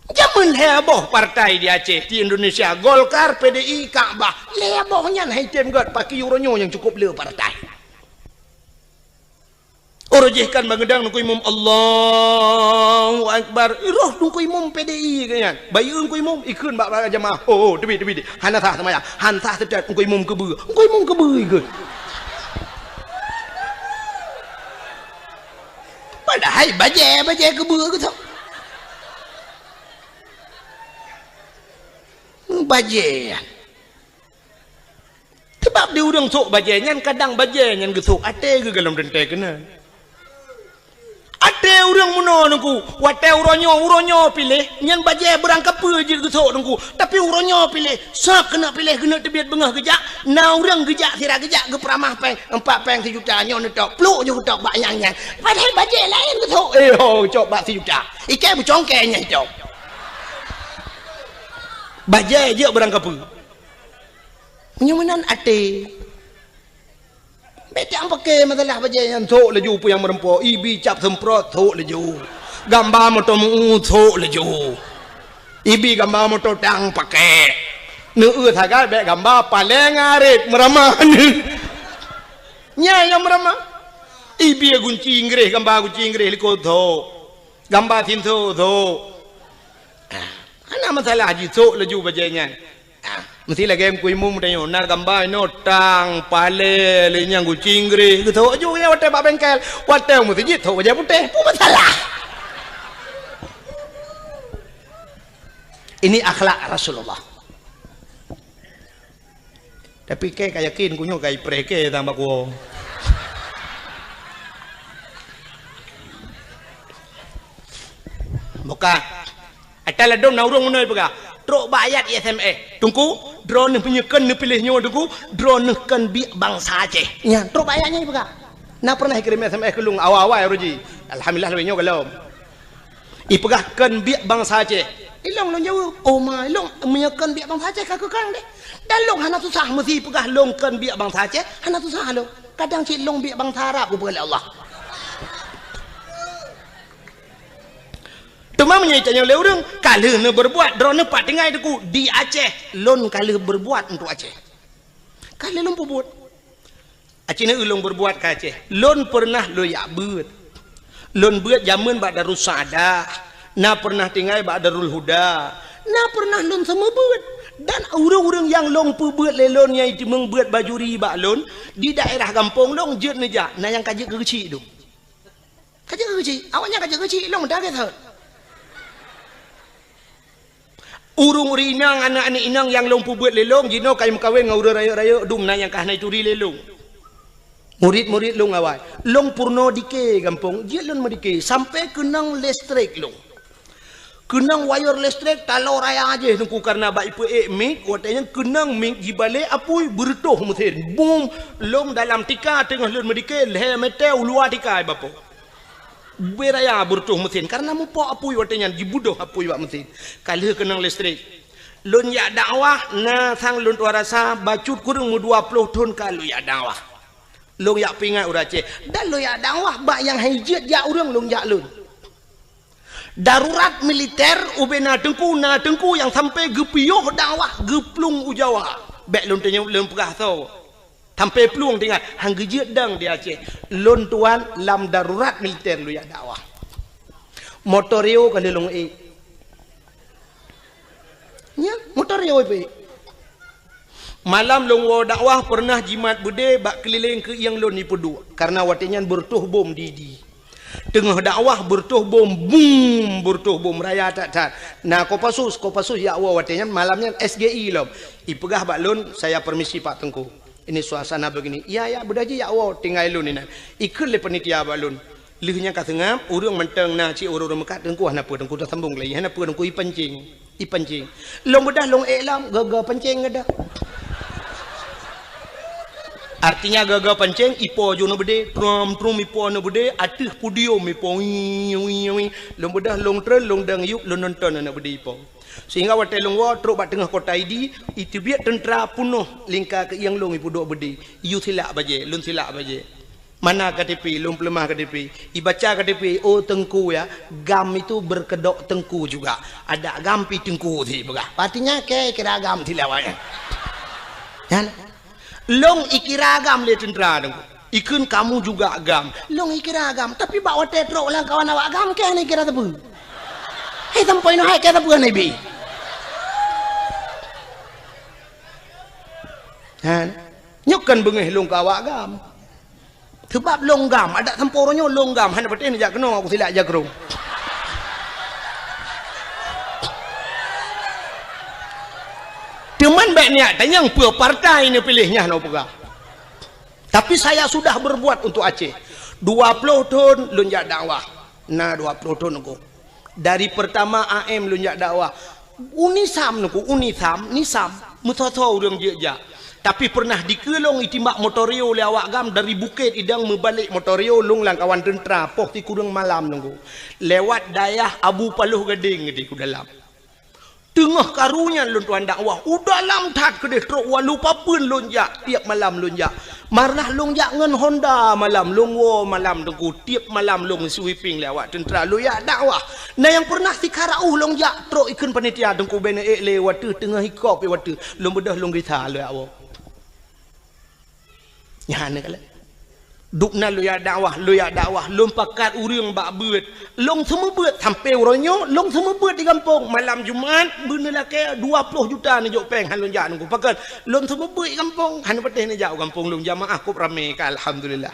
Jamén lhée boh partai di Aceh, di Indonesia, Golkar, P D I, Kakbah. Lhée boh nyan hai tem gét, pakri uroe nyoe nyang cukôp le partai. Uroe jih kan bangeudang Teungku Imum, "Allahu Akbar." Roh Teungku Imum P D I keu nyan. Bayeue Teungku Imum, ikheun bak, bak jamaah. "Oh, oh, teubiet, teubiet. Hana sah seumayang. Hana sah seutôt Teungku Imum keubeue." Teungku Imum keubeue ikheun. Padahai bajée, bajée keubeue geutok. Bajée. Sabab di ureuëng sôk bajée nyan, kadang bajée nyan geusôk até geuh golom teuntée keunan. Até ureuëng meunoe Teungku, watée uroe nyoe, uroe nyoe piléh, nyan bajée beurangkapeue jeuet geusôk Teungku. Tapi uroe nyoe piléh, sab keuneuk piléh, keuneuk teubiet beungoh geujak, na ureuëng geujak, sira geujak geupeuramah péng, empat péng sijuta, nyoe neutok, pluk ju geutok bak nyang nyan. Padahai bajée laén geusôk, eh ho, cok bak sijuta. Iké beucongkée nyang cok. Bajée jeuet beurangkapeue. Meunyoe meunan até. Bék tang paké masalah bajée nyan, sôk laju peue nyang meureumpok, ibi cap seumprot, sôk laju. Gamba moto meu, sôk laju. Ibi gamba moto tang paké. Neueu sagai bék gamba paleng arit meuramah. Nyan nyang meuramah. Ibi gunci Inggréh, gamba gunci Inggréh likot, sôk. Gamba sinso, sôk. Ah, hana masalah jisôk laju bajée nyan. Ah, meusti lagée Teungku Imum tanyoe, na gamba inoe tang, palée, lé nyang gunci Inggréh, geusôk laju nyan watée bak bengkel. Watée meuseujid sôk bajée putéh, peue masalah? Ini akhlak Rasulullah. Tapi kée ka yakin, ku nyoe ka ipreh kée tang bak kuwoe. Buka. Ata ladôm na ureuëng meunoe peugah, trok bak ayat S M S. Teungku, droeneuh meunyoe kön neupiléh nyoe Teungku, droeneuh kön biek bansa Aceh. Nyan, trok bak ayat nyan peugah. Na pernah ikirém S M S keu lôn awai-awai uroe jih. Alhamdulillah, lagée nyoe golom. Ipeugah kön biek bansa Aceh. Ilong lôn jaweueb, "Oh ma, ilong meunyoe kön biek bansa Aceh ka keu kang deh." Dan lôn hana susah meusi peugah lôn kön biek bansa Aceh, hana susah lôn. Kadang cit lôn biek bansa Arab geupeugah lé Allah. Teuma meunyoe itanyong lé ureuëng, ka lheueh neubeurbuat droeneuh pat tinggai Teungku di Aceh, lôn ka lheueh beurbuat untuk Aceh. Ka lheueh lôn peubuet. Aci neu lôn beurbuat ka Aceh. Lôn peureunah lôn jak beuet. Lôn beuet jamén bak Darussaada, na peureunah tinggai bak Darul Huda, na peureunah lôn seumeubeuet. Dan ureuëng-ureuëng nyang lôn peubeuet lé lôn nyang jiteumeung beuet bajuri bak lôn di daerah gampông lôn jeuet neujak, na nyang ka jeuet keu geuchik dum. Ka jeuet keu geuchik, awaknyan ka jeuet keu geuchik, lôn meuda geuthot. Ureuëng-ureuëng inong, aneuëk-aneuëk inong nyang lôn peubeuet lé lôn, jinoe ka meukawen ngon ureuëng rayeuk-rayeuk dum, na nyang ka hana jituri lé lôn. Murit-murit lôn awai. Lôn peurunoe dike gampông, jeuet lôn meudike, sampoe keunong listrik lôn. Keunong wayeur listrik taloe raya jih Teungku, kareuna bak ipeuék mik, watée nyan keunong mik jibalek apui, beureutoh meusen. Bum! Lôn dalam tika teungoh lôn meudike, lhée meter u luwa tika ibapoe. Ubé raya beureutoh meusen, kareuna mupok apui watée nyan, jibeudôh apui bak meusen. Ka lheueh keunong listrik. Lôn jak dakwah, na sang lôn tuan rasa, bacut kureueng meudua ploh thon ka lôn jak dakwah. Lôn jak peuingat ureuëng Aceh. Dan lôn jak dakwah bak nyang hana jeuet jak ureuëng lôn jak lôn. Darurat militer ubé na teungku, na teungku nyang sampai geupiôh dakwah geuplueng u Jawa. Bék lôn tanyong lôn peugah soe. Sampai plueng tinggai, han geujeuet dong di Aceh. Lôn tuan lam darurat militer lôn jak dakwah. Motor Rio ka lheueh lôn ék. Nya, motor Rio ipeuék. Malam lôn woe dakwah peureunah jimat beudé bak keulileng keuieng lôn ipeuduek, kareuna watée nyan beureutoh bom di, di. Teungoh dakwah beureutoh bom, bum, beureutoh bom raya that-that. Na Kopassus, Kopassus jak woe watée nyan, malam nyan S G I lom. Ipeugah bak lôn, "Saya permisi Pak Teungku. Ini suasana begini." "Iya, ya, beudôh jih jak woe, tinggai lôn inan." Ikheun lé panitia bak lôn. Lheueh nyan ka seungab, ureuëng mantong na cit ureuëng-ureuëng meukat, "Teungku hana peue, Teungku tasambong lagi, hana peue, Teungku ipancing." Ipancing. Lôn beudôh lôn ék lom, gaga pancing geudah. Artinya gaga pancing, ipo ju na beudé, trom, trom ipo na beudé, ateueh podium ipo, wii, wii, wii. Lôn beudôh lôn treun, lôn dong yup, lôn nonton na beudé ipo. Sehingga watée lôn woe trok bak teungoh kota Idi, iteubiet teuntra peunoh lingka keuieng lôn ipeuduek beudé. Iyue silak bajée, lôn silak bajée. "Mana K T P?" Lôn peuleumah K T P. Ibaca K T P, "Oh, Teungku ya, GAM itu berkedok Teungku juga. Ada GAM pi Teungku," si peugah. Artinya, kée kira GAM si lawak nyan. Nyan. Lôn ikira GAM lé teuntra Teungku. Ikheun, "Kamu juga GAM." Lôn ikira GAM, tapi bak watée trok lam kawan awak GAM, kée hana ikira sapeue. Hai sampoe nyoe hai kée sapeue hana ibi. Ha. Nyoe kan beungéh lôn keu awak GAM. Seubab lôn GAM, adak sampoe uroe nyoe lôn GAM, hana patéh neujak keunoe, aku silak jak keunoe. Teuma bék neujak tanyong peue partai neupiléh, nyan hana peugah. Tapi saya sudah berbuat untuk Aceh. Dua ploh thon lôn jak dakwah. Na dua ploh thon Teungku. Dari pertama A M lôn jak dakwah. UNISAM Teungku, UNISAM, NISAM, meusoe-soe ureuëng jeuet jak. Tapi peureunah dikeue lôn itimbak motor Rio lé awak GAM dari Bukét Idong meubalek motor Rio lôn lam kawan teuntra poh sikureueng malam Teungku. Lewat dayah Abu Paloh Gadeng di ku dalam. Teungoh karu nyan lôn tuan dakwah, u dalam that keudeh trok walu papeuen lôn jak, tieb malam lôn jak. Marnah lôn jak ngon Honda malam, lôn woe malam Teungku, tieb malam lôn sweeping lé awak teuntra lôn jak dakwah. Na nyang peureunah sikara uh lôn jak trok ikheun panitia Teungku bèk neuék lé wateuh teungoh ikop wateuh lôn beudôh lôn gisa lôn jak woe. Nyan keuh lé. Duek nan lôn jak dakwah, lôn jak dakwah, lôn pakat ureuëng bak beuet. Lôn seumeubeuet sampoe uroe nyoe, lôn seumeubeuet di gampông. Malam Jumat, beuneulakée dua ploh juta neujok péng han lôn jak Teungku. Pakon, lôn seumeubeuet di gampông, hana patéh neujak u gampông lôn jamaah kôb ramé ka, alhamdulillah.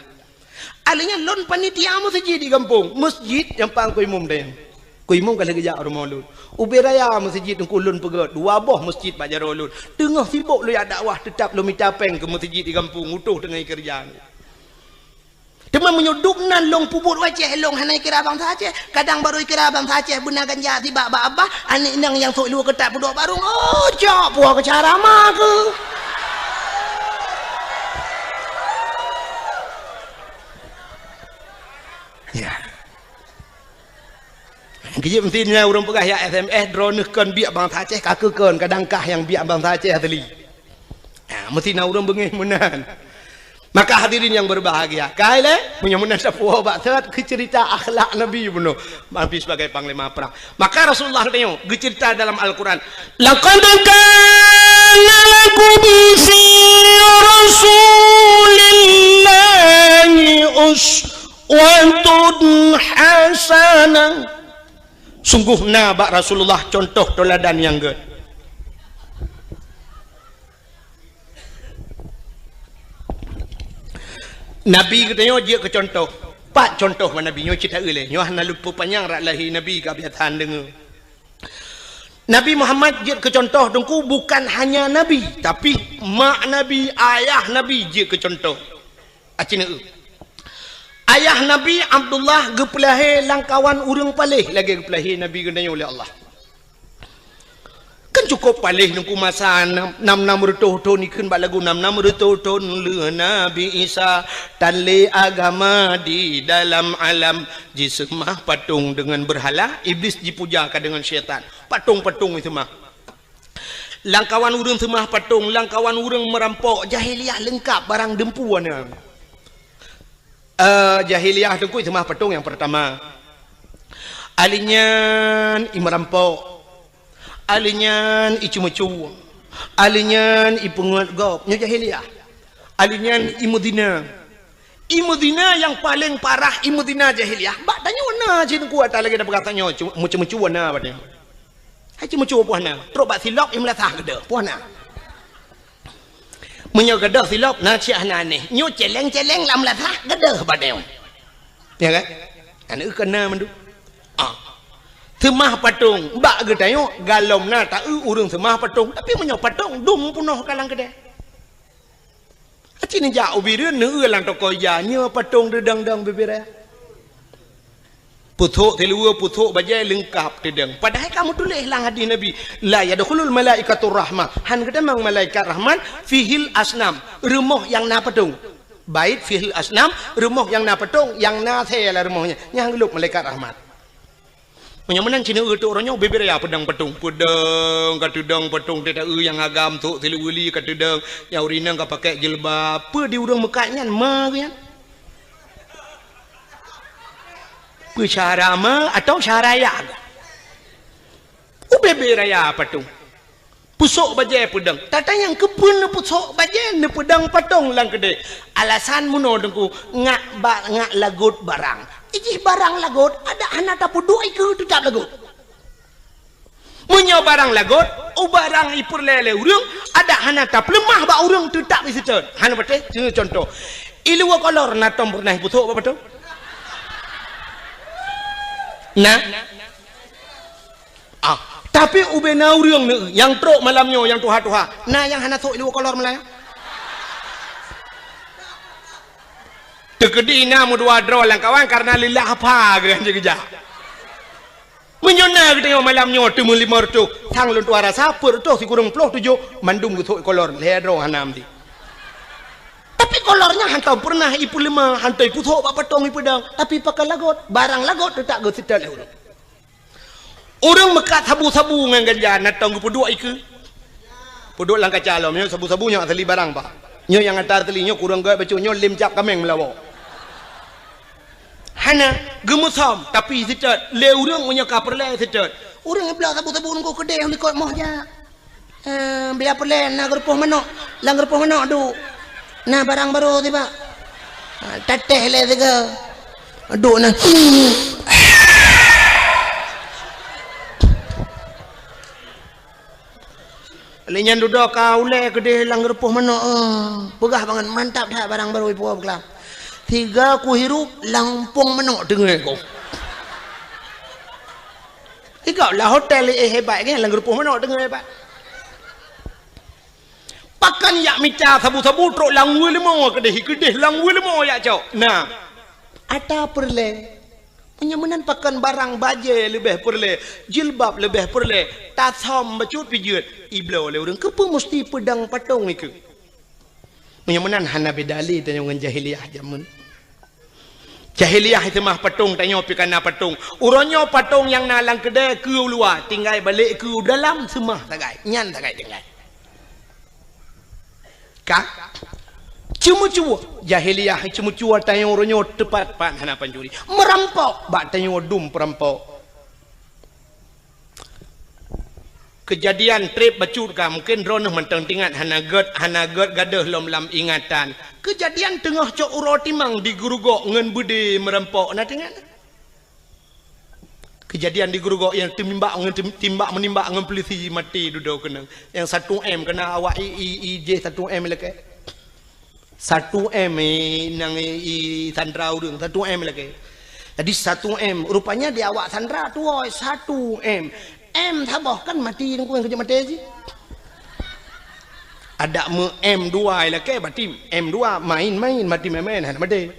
Alèh nyan lôn panitia meuseujid di gampông, meuseujid nyang pang keu imum dayang. Keu imum ka lheueh geujak u rumoh lôn. Ubé raya meuseujid Teungku lôn peugöt, dua boh meuseujid bak jaroe lôn. Teungoh sibok lôn jak dakwah, teutab lôn mita péng keu meuseujid di gampông, utoh teungoh ikeureuja. Teuma meunyoe duek nan lôn peubuet u Aceh, lôn hana ikira bansa Aceh. Kadang barô ikira bansa Aceh beuna ganja sibak bak abah, aneuk inong nyang sôk luweue keutat peuduek barô. Oh, cok puwoe keu cara ma keuh. Ya. Keujeuet meusti nyan ureuëng peugah yak S M S, droeneuh kon biek bansa Aceh, ka keuh kon, kadang kah nyang biek bansa Aceh asli. Ha, meusti na ureuëng beungéh meunan. Maka hadirin yang berbahagia, kai lé, meunyoe meunan tapuwoe bak seurat keu ceurita akhlak Nabi bunoe, Nabi sebagai panglima perang. Maka Rasulullah geutanyoe geuceurita dalam Al-Quran, "Laqad kana lakum fi Rasulillahi uswatun hasanah." Sunggoh na bak Rasulullah contoh teuladan nyang gét. Nabi geutanyoe jeuet keu contoh. Pat contoh bak Nabi nyoe cit taeu lé. Nyoe hana lôn peupanyang rot lahé Nabi ka biasa deungoe. Nabi Muhammad jeuet keu contoh Teungku bukan hanya Nabi, tapi mak Nabi, ayah Nabi jeuet keu contoh. Aci neu. Ayah Nabi Abdullah geupeulahé lam kawan ureuëng paléh lagée geupeulahé Nabi geutanyoe lé Allah. Cukup paléh Teungku masa nam, nam, nam reutôh thon, ikheun bak lagu nam, nam reutôh thon lheueh Nabi Isa, tan lé agama di dalam alam, jiseumah patong deungon beurhala, Iblis jipuja ka deungon syaitan. Patong-patong jiseumah. Lamkawan ureuëng seumah patong, lamkawan ureuëng meurampok, jahiliyah leungkap barang deumpu na. Eh, jahiliyah Teungku seumah patong nyang peurtama. Ahli nyan i meurampok. Ahli nyan i ceumeucue. Ahli nyan i peungeut gob. Nyoe jahiliyah. Ahli nyan i meuzina. I meuzina nyang paleng parah, i meuzina jahiliyah. Bak tanyoe na cit Teungku ata lagée tapeugah tanyoe, cu-, meucue-meucue na bak tanyoe. Hai ceumeucue poh na. Trok bak silop i meulasah gadôh, poh na. Meunyoe gadôh silop na cit hana aneh. Nyoe celeng-celeng lam lasah gadôh bak tanyoe. Ya kan? Aneuk keu na mandum. Ah. Seumah patong bak geutanyoe galom na taeu ureuëng seumah patong. Tapi meunyoe patong dum peunoh ka lam keudè. Aci neujak u Bireuen neueu lam toko ija nyoe patong deudong-dong bibir raya. Pusok siluweue, pusok bajée leungkap teudong. Padahai ka meutuléh lam hadis Nabi, "La yadkhulul malaikatur rahmah." Han geutamong malaikat rahmat, "Fihil asnam." Rumoh nyang na patong. Bait fihil asnam, rumoh nyang na patong, nyang na asée lam rumoh nyan. Nyang geulop malaikat rahmat. Meunyoe meunan cit neueu teuh uroe nyoe bibir raya peudong patong. Peudong ka teudong patong teuh taeu nyang agam sôk siluweue li ka teudong. Nyang ureuëng inong ka pakai jilbab. Peue di ureuëng meukat nyan ma geuh nyan? Peue syara ma atau syara ya? Ubé-bé raya patong. Pusok bajée peudong. Tatanyong keupeue neupusok bajée neupeudong patong lam keudè. Alasan meunoe Teungku, ngak ba-, ngak lagot barang. Ijih barang lagot, adak hana tapeuduek ikeue teutap lagot. Meunyoe barang lagot, u barang ipeureulée lé ureuëng, adak hana tapeuleumah bak ureuëng teutap iseutôt. Hana patéh, keu contoh. Iluwa kolor na tom peureunah ipusok bak patong? Na? Ah, tapi ubé na ureuëng neu nyang trok malam nyoe nyang tuha-tuha. Na nyang hana sôk iluwa kolor malam nyoe? Teukeudi na meudua droe lam kawan karena lillah apa geuh jeuet geujak. Meunyoe na geutanyoe malam nyoe teumeulimong reutôh, sang lôn tuha rasa peuet reutôh sikureueng ploh tujoh mandum geusôk kolor, lhée droe hana meuti. Tapi kolor nyan hantom peureunah ipeuleumah, hantom ipusok bak patong ipeudong, tapi pakai lagot, barang lagot teutap geuseutôt lé ureuëng. Ureuëng meukat sabu-sabu ngon ganja na tom geupeuduek ikeue. Peuduek lam kaca lom, nyoe sabu-sabu nyoe asli barang, Pak. Nyoe nyang ata asli, nyoe kureueng gét bacut, nyoe lem cap kaméng meulawa. Hana, geumeusom, tapi seutôt. Lé ureuëng meunyoe ka peureulée seutôt. Ureuëng bloe sabu-sabu nunggu keudeh likot moh jak. Eh, biar peureulée na geurupoh manok. Lam geurupoh manok duek. Na barang barô tibak. Ha, tatéh lé siga. Duek na. Lé nyan dudoe ka ulée keudeh lam geurupoh manok, eh. Peugah bangat mantap that barang barô ipuwoe beuklam. Siga kuhirup lam umpung manok teungoh ku. Ikau lah hotel, eh, hebat kan, lam geurupoh manok teungoh hebat. Pakon jak mita sabu-sabu trok lam weuleumô keudeh, keudeh lam weuleumô jak cok. Nah, ata peureulée. Meunyoe meunan pakon barang bajée leubeh peureulée, jilbab leubeh peureulée, tasam bacut pijeuet, ibloe lé ureuëng keupeue musti peudong patong ikeue. Meunyoe meunan hana beda lé tanyoe ngon jahiliyah jameun. Jahiliyah seumah patong, tanyoe pih kana patong. Uroe nyoe patong nyang na lam keudée keu u luwa, tinggai balek keu u dalam seumah sagai. Nyan sagai tinggai. Ka? Ceumeucue. Jahiliyah ceumeucue tanyoe uroe nyoe teupat-pat hana pancuri. Meurampok bak tanyoe dum peurampok. Keujadian treb bacut ka, mungken droeneuh mantong teuingat, hana gét, hana gét gadôh lom lam ingatan. Keujadian teungoh cok uroe timang di Geurugok ngon beudé meurampok, na teuingat? Keujadian di Geurugok nyang teumimbak ngon tim-, timbak meunimbak ngon peulisi maté dudoe keunong. Nyang satu M keuna awak i, i, i jih satu M ilakée. Satu M i, nyang i, i sandra ureuëng, satu M ilakée. Jadi satu M, rupanya di awak sandra tuwoe satu M. M saboh kan maté, nyang keujeuet maté cit. Adak meu M dua ilakée, berarti M dua main-main, maté main-main, hana maté.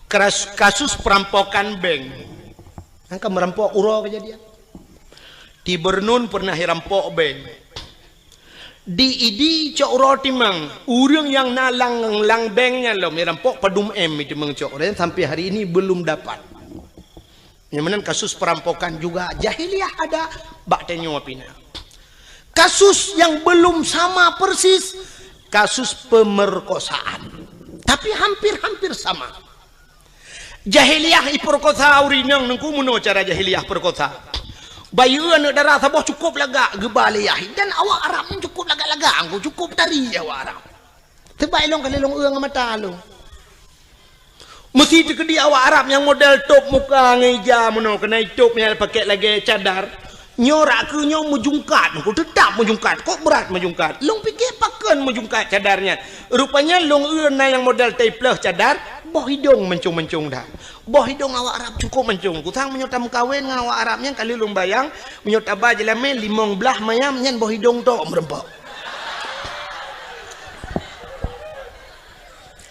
Kras-, kasus perampokan bank. Angka meurampok uroe keujadian. Di Bernun pernah irampok bank. Di Idi cok uroe timang, ureuëng nyang na lam, lam bank nyan lom irampok padum M itimang cok uroe, sampai hari ini belum dapat. Nyang meunan kasus perampokan juga jahiliyah ada, bak tanyoe pih na. Kasus yang belum sama persis, kasus pemerkosaan. Tapi hampir-hampir sama. Jahiliyah ipeurkosa ureuëng inong, Teungku, meunoe cara jahiliyah peurkosa. Bayeue aneuëk dara saboh cukôp lagak geuba lé yah, dan awak Arab nyan cukôp lagak-lagak, Teungku, cukôp tari awak Arab. Teuma ilong ka lheueh lôn eu ngon mata lôn. Meusi teukeudi awak Arab nyang model tôb muka ngon ija meunoe, keunan itôb nyang pakai lagée cadar. Nyoe rak keuh nyoe meujungkat, Teungku, teutap meujungkat. Kok brat meujungkat? Lôn pike pakon meujungkat cadar nyan. Rupanya lôn eu na nyang model taipleuh cadar, boh idong mancong-mancong that. Boh idong awak Arab cukôp mancong. Kusang meunyoe tameukawen ngon awak Arab nyan, ka lheueh lôn bayang, meunyoe taba jeulamé limong blaih mayam nyan boh idong tok meureumpok.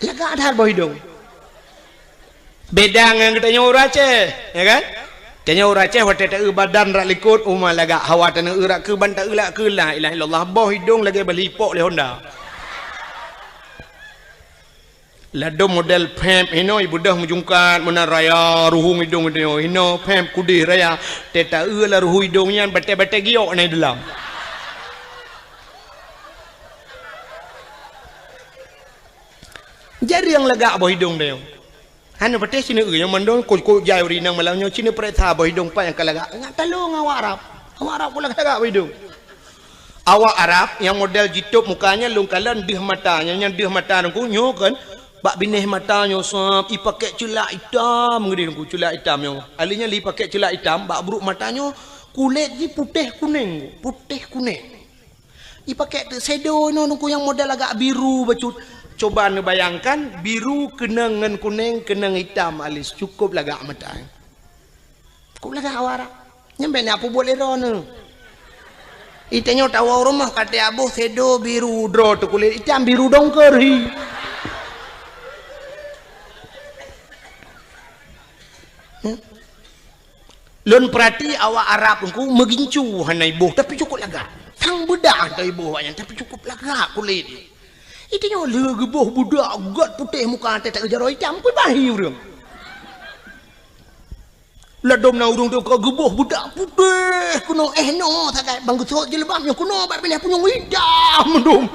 Lagak that boh idong. Beda ngon geutanyoe ureuëng Aceh, ya kan? Tanyoe ureuëng Aceh watée taeu badan rak likot, uma lagak, hawa tanyoe eu rak keuh ban taeu rak keuh, la ilaha illallah, boh idong lagée bali ipok lé honda. Ladom model pep hinoe ibeudôh meujungkat meunan raya, ruhueng idong geutanyoe hinoe pep kudeh raya. Tée taeu lam ruhueng idong nyan batée-batée giok na i dalam. Jareueng lagak boh idong tanyoe. Hana patéh sineuk eu nyang mandum, kok-kok jai ureuëng inong malam nyoe sineuk pareksa boh idong pat nyang ka lagak. Ngat talong awak Arab. Awak Arab kok lagak-lagak boh idong. Awak Arab nyang model jitôb muka nyan lôn kalon deuh mata, nyan, nyan deuh mata Teungku nyoe kan. Bak binéh mata nyoe sab ipakék ceulak itam geudeh Teungku, ceulak itam nyoe. Ahli nyan lé ipakék ceulak itam, bak brôk mata nyoe kulét jih putéh kunéng, putéh kunéng. Ipakék teuk shadow nyoe Teungku nyang model agak biru bacut. Coba neubayangkan, biru keunong ngon kunéng, keunong itam alis, cukôp lagak mata. Cukôp lagak awak Arab. Nyan bék na peubuet lé droeneuh. Itanyoe tawoe rumoh ka teuaboh shadow biru droe teuh kulét itam biru dongker hi. Hmm? Lôn peurati awak Arab Teungku meugincu hana iboh, tapi cukôp lagak. Sang beudak hana iboh awak nyan, tapi cukôp lagak kulét. Itanyoe lheueh geuboh beudak gét putéh muka teuh jaroe itam, peue bahi ureuëng. Ladom na ureuëng teuka geuboh beudak putéh keunoe, eh, noe sagai bang geusot jilbab nyoe keunoe bak binéh punyueng itam mandum.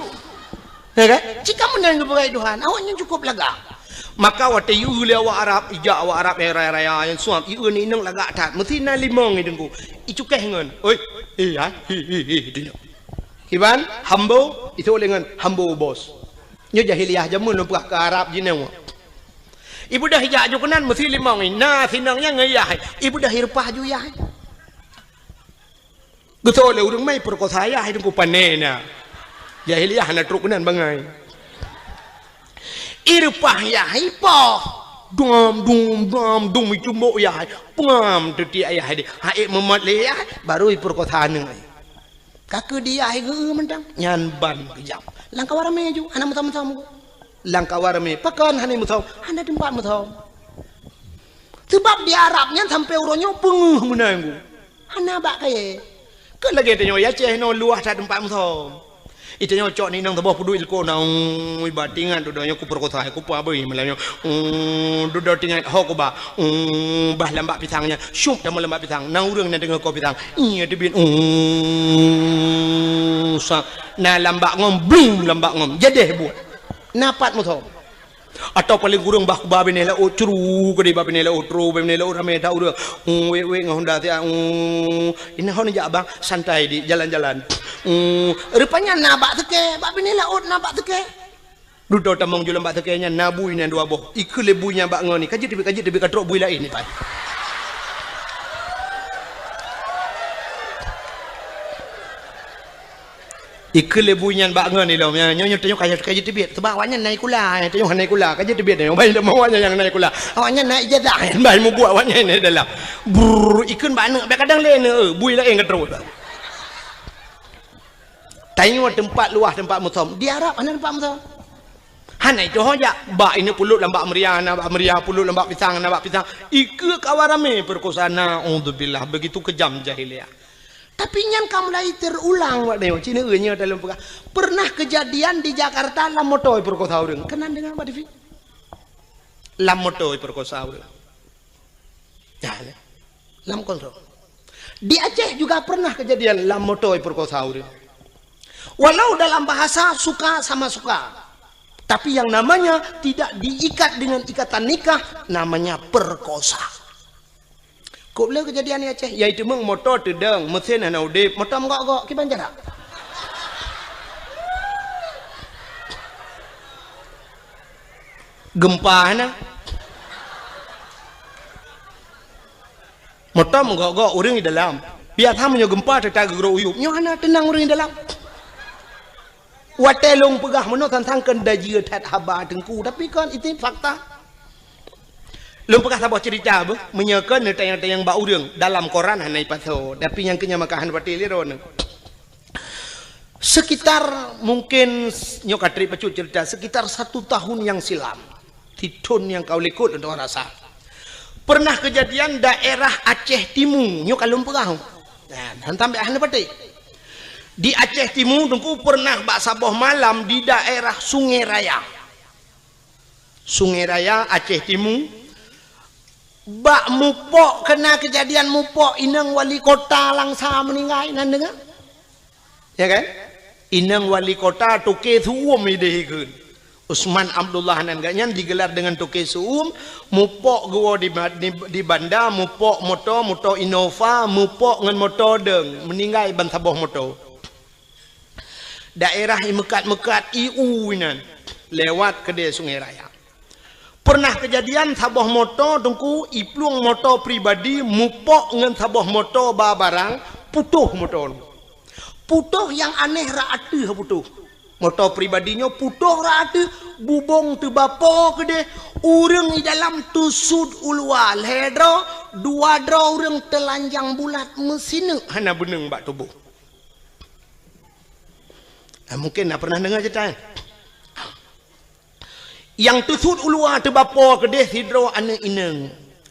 Ya kan? Cit ka meunan geupeugah Tuhan, awak nyan cukôp lagak. Maka watée ieu lé awak Arab, ijak awak Arab nyang raya-raya nyang suam, ieu ni inong lagak that, meusi na limong i Teungku. Icukéh ngon, "Oi, eh, hai, hi, hi, hi," itu nyoe. Iban, "Hambo," itu lé ngon, "Hambo bos." Nyoe jahiliyah jameun lôn peugah keu Arab jinoe. Ibeudôh ijak ju keunan meusi limong i, na sinong nyang ngon yah. Ibeudôh ireupah ju yah. Geutôh lé ureuëng mai peurkosa yah, hai Teungku, pané na. Jahiliyah hana trok keunan bangai. Ireupah yah, ipoh. Dum, dum, dum, dum, icumbok yah. Pengam teutiek yah deh. Hai meumat lé yah, baru ipeurkosa aneuëk. Ka keu di yah geu mantong. Nyan ban keujam. Lam kawan ramé ju, hana meusom-meusom. Lam kawan ramé, pakon hana meusom? Hana teumpat meusom. Sebab di Arab nyan sampai uroe nyoe peungeuh meunan Teungku. Hana bak kayée. Kon lagée tanyoe i Aceh nyoe luwah that teumpat meusom. Itanyoe cok ni inong saboh peuduek ilko na, ui, ba tingat dudoe nyoe kupeurkosa, kupeue abui malam nyoe. Ui, dudoe tingat ho kuba. Ui, bah lam bak pisang nyan. Syup tamong lam bak pisang. Na ureuëng na deungoe ko pisang. Iya teubiet. Ui, sa. Na lam bak ngom, blum lam bak ngom. Jadeh buet. Na pat meusom. Atawa paléng kureueng bah kuba binéh laôt, cru keudeh bah binéh laôt, cru bah binéh laôt, ramé that ureuëng. Hmm, wék-wék ngon honda siat, hmm, inan hon jak bang, santai di jalan-jalan. Hmm, rupanya na bak seukée, bah binéh laôt na bak seukée. Dudoe tamong ju lam bak seukée nyan, na bui nyan dua boh. Ikheun lé bui nyan bak ngon ni, ka jeuet teubiet, ka jeuet teubiet, ka trok bui laén ni pai. Ikheun lé bui nyan bak ngon ilom, nyoe, nyoe, nyoe tanyoe ka, ka jeuet teubiet. Sabab awak nyan na sikula, tanyoe hana sikula, ka jeuet teubiet tanyoe. Bai lom awak nyan nyang na sikula. Awak nyan na ijazah, bai mubuet awak nyan na dalam. Brrr, ikheun bak aneuk, bak kadang lé aneuk, bui laén ka trok. Tanyoe teumpat luwah teumpat meusom. Di Arab hana teumpat meusom. Hana itu ho jak. Bak ini pulot lam bak meuria, na bak meuria, pulot lam bak pisang, na bak pisang. Ikheun kawan ramé peurkosa, naudzubillah. Begitu kejam jahiliyah. Tapi nyan ka mulai terulang, Pak Neo. Cina nyoe dalam peugah. Pernah kejadian di Jakarta lam moto iperkosa ureuëng. Keunan deungoe bak T V. Lam moto iperkosa ureuëng. Nah, lam kontrol. Di Aceh juga pernah kejadian lam moto iperkosa ureuëng. Walau dalam bahasa suka sama suka, tapi yang namanya tidak diikat dengan ikatan nikah, namanya perkosa. Kok le kejadian di Aceh, yaitu meng moto teudong, mesin hana udeb, moto meugok-gok, kiban cara? Gempa hana. Moto meugok-gok ureuëng di dalam. Biasa meunyoe gempa teuta geugrok uyup. Nyoe hana teunang ureuëng di dalam. Watée lôn peugah meunoe tantang keu dajieue that haba teungku, tapi kan itu fakta. Lôn peugah saboh cerita beuh, meunyoe keu neutanyong-tanyong bak ureuëng dalam koran hana ipasoe, tapi nyang keu nyan maka hana patéh lé droeneuh. Sekitar mungkin nyoe ka trép bacut cerita, sekitar satu tahun yang silam, sithon nyang ka u likot untuk rasa. Pernah kejadian daerah Aceh Timu, nyoe ka lôn peugah. Nah, hana tambah hana patéh. Di Aceh Timu teungku pernah bak saboh malam di daerah Sungai Raya. Sungai Raya, Aceh Timu. Bak mupok, kena kejadian mupok, inong wali kota Langsa meninggai, nan deungoe? Ya kan? Inong wali kota Toke Su'um ideh ikheun. Usman Abdullah nan gak nyan digelar dengan Toke Su'um, mupok geuwoe di, di, di banda, mupok moto, moto Innova, mupok ngon moto dong, meninggai ban saboh moto. Daerah i meukat-meukat, i u inan, lewat keudè Sungai Raya. Pernah kejadian saboh moto teungku, i plueng moto pribadi mupok ngon saboh moto ba barang, putôh moto. Putôh nyang aneh rot ateueh putôh. Moto pribadi nyoe putôh rot ateueh, bubông teubapo keudeh, ureuëng i dalam teusut u luwa lhèe droe, dua droe ureuëng teulanjang bulat meusineuk hana beuneueng bak tuboh. Ah, mungkin na pernah deungoe cerita nyan. Nyang teusut u luwa teubapo keudeh sidroe aneuëk inong,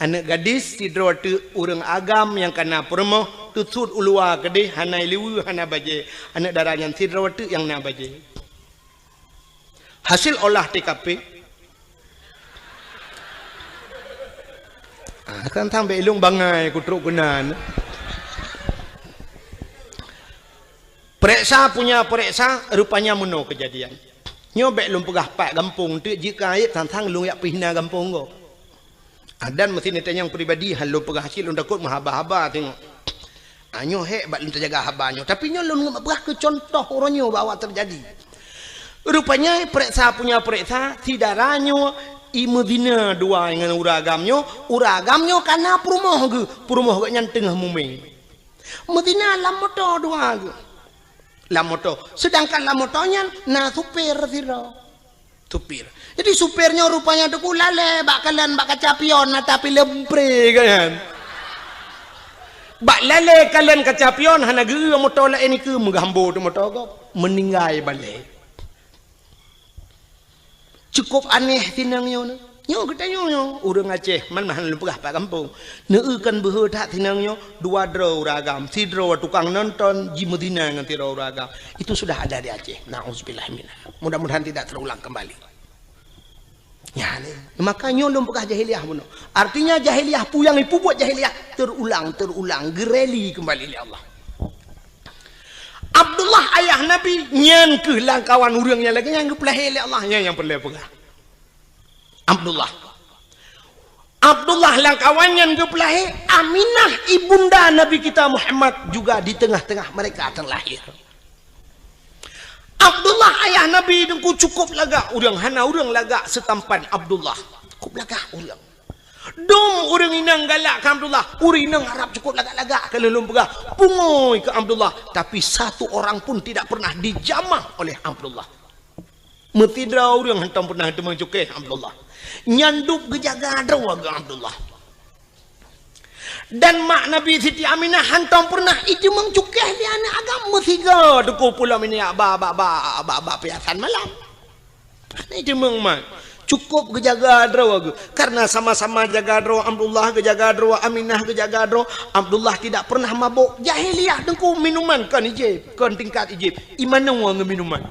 aneuëk gadis sidroe teuk ureuëng agam nyang kana peurumoh, teusut u luwa keudeh hana liweue hana bajée, aneuëk dara nyan sidroe teuk nyang na bajée. Hasil olah T K P, ah, tantang bék ilong bangai kutrok keunan. Pereksa punya pereksa, rupanya meunoe kejadian. Nyoe bék lôn peugah pat gampông teuk, jeuet keu ayeb tantang lôn jak pih na gampông gob. Ah, dan meusi neutanyong pribadi, han lôn peugah cit lôn takot meuhaba-haba teungoh. Ah, nyoe hék bak lôn teujaga haba nyoe. Tapi nyoe lôn peugah keu contoh uroe nyoe bahwa teujadi. Rupanya pereksa punya pereksa, si dara nyoe i meuzina dua ngon ureuëng agam nyoe, ureuëng agam nyoe kana peurumoh geuh, peurumoh geuh nyan teungoh mumeng. Meuzina lam moto dua geuh. Lam moto. Sedangkan lam moto nyan na supir sidroe. Supir. Jadi supir nyoe rupanya teungku lalée bak kalon bak kaca pion, na tapi lempré kan. Bak lalée kalon kaca pion hana geu moto laén nikeue, meugambo teuh moto gob. Meninggai balée. Cukup aneh tinang nyoe. Nyoe geutanyoe nyoe, ureuëng Aceh, man mahan lôn peugah pat gampông. Neueu kan beuhe that tinang nyoe, dua droe ureuëng agam, sidroe tukang nonton, jimeuzina ngon sidroe ureuëng agam. Itu sudah ada di Aceh. Nauzubillah minha. Mudah-mudahan tidak terulang kembali. Ya, ni. Maka nyoe lôn peugah jahiliyah bunoe. Artinya jahiliyah peue nyang ipubuet jahiliyah terulang, terulang, geureli kembali lé Allah. Abdullah ayah Nabi nyan keuh lam kawan ureuëng nyang lagée nyan geupeulahé lé Allah, nyan nyang peureulée peugah. Abdullah. Abdullah lam kawan nyan geupeulahé, Aminah ibunda Nabi kita Muhammad juga di tengah-tengah mereka terlahir. Abdullah ayah Nabi teungku cukup lagak ureuëng, hana ureuëng lagak seutampan Abdullah. Cukup lagak ureuëng. Dum ureuëng inong galak keu Abdullah, ureuëng inong Arab cukup lagak-lagak ka lôn peugah, pungui keu Abdullah, tapi satu orang pun tidak pernah dijamah oleh Abdullah. Meusidroe ureuëng hantom pernah teumeung cukéh Abdullah. Nyan dub geujaga droe geuh Abdullah. Dan mak Nabi Siti Aminah hantom pernah iteumeung cukéh lé aneuëk agam meusigoe teungku pulo minyak ba, ba, ba, ba, ba piasan malam. Hana iteumeung mat. Cukup geujaga droe geuh. Karena sama-sama jaga droe, Abdullah geujaga droe, Aminah geujaga droe, Abdullah tidak pernah mabok. Jahiliyah teungku minuman kon ijép, kon tingkat ijép. Imanoe ngon minuman.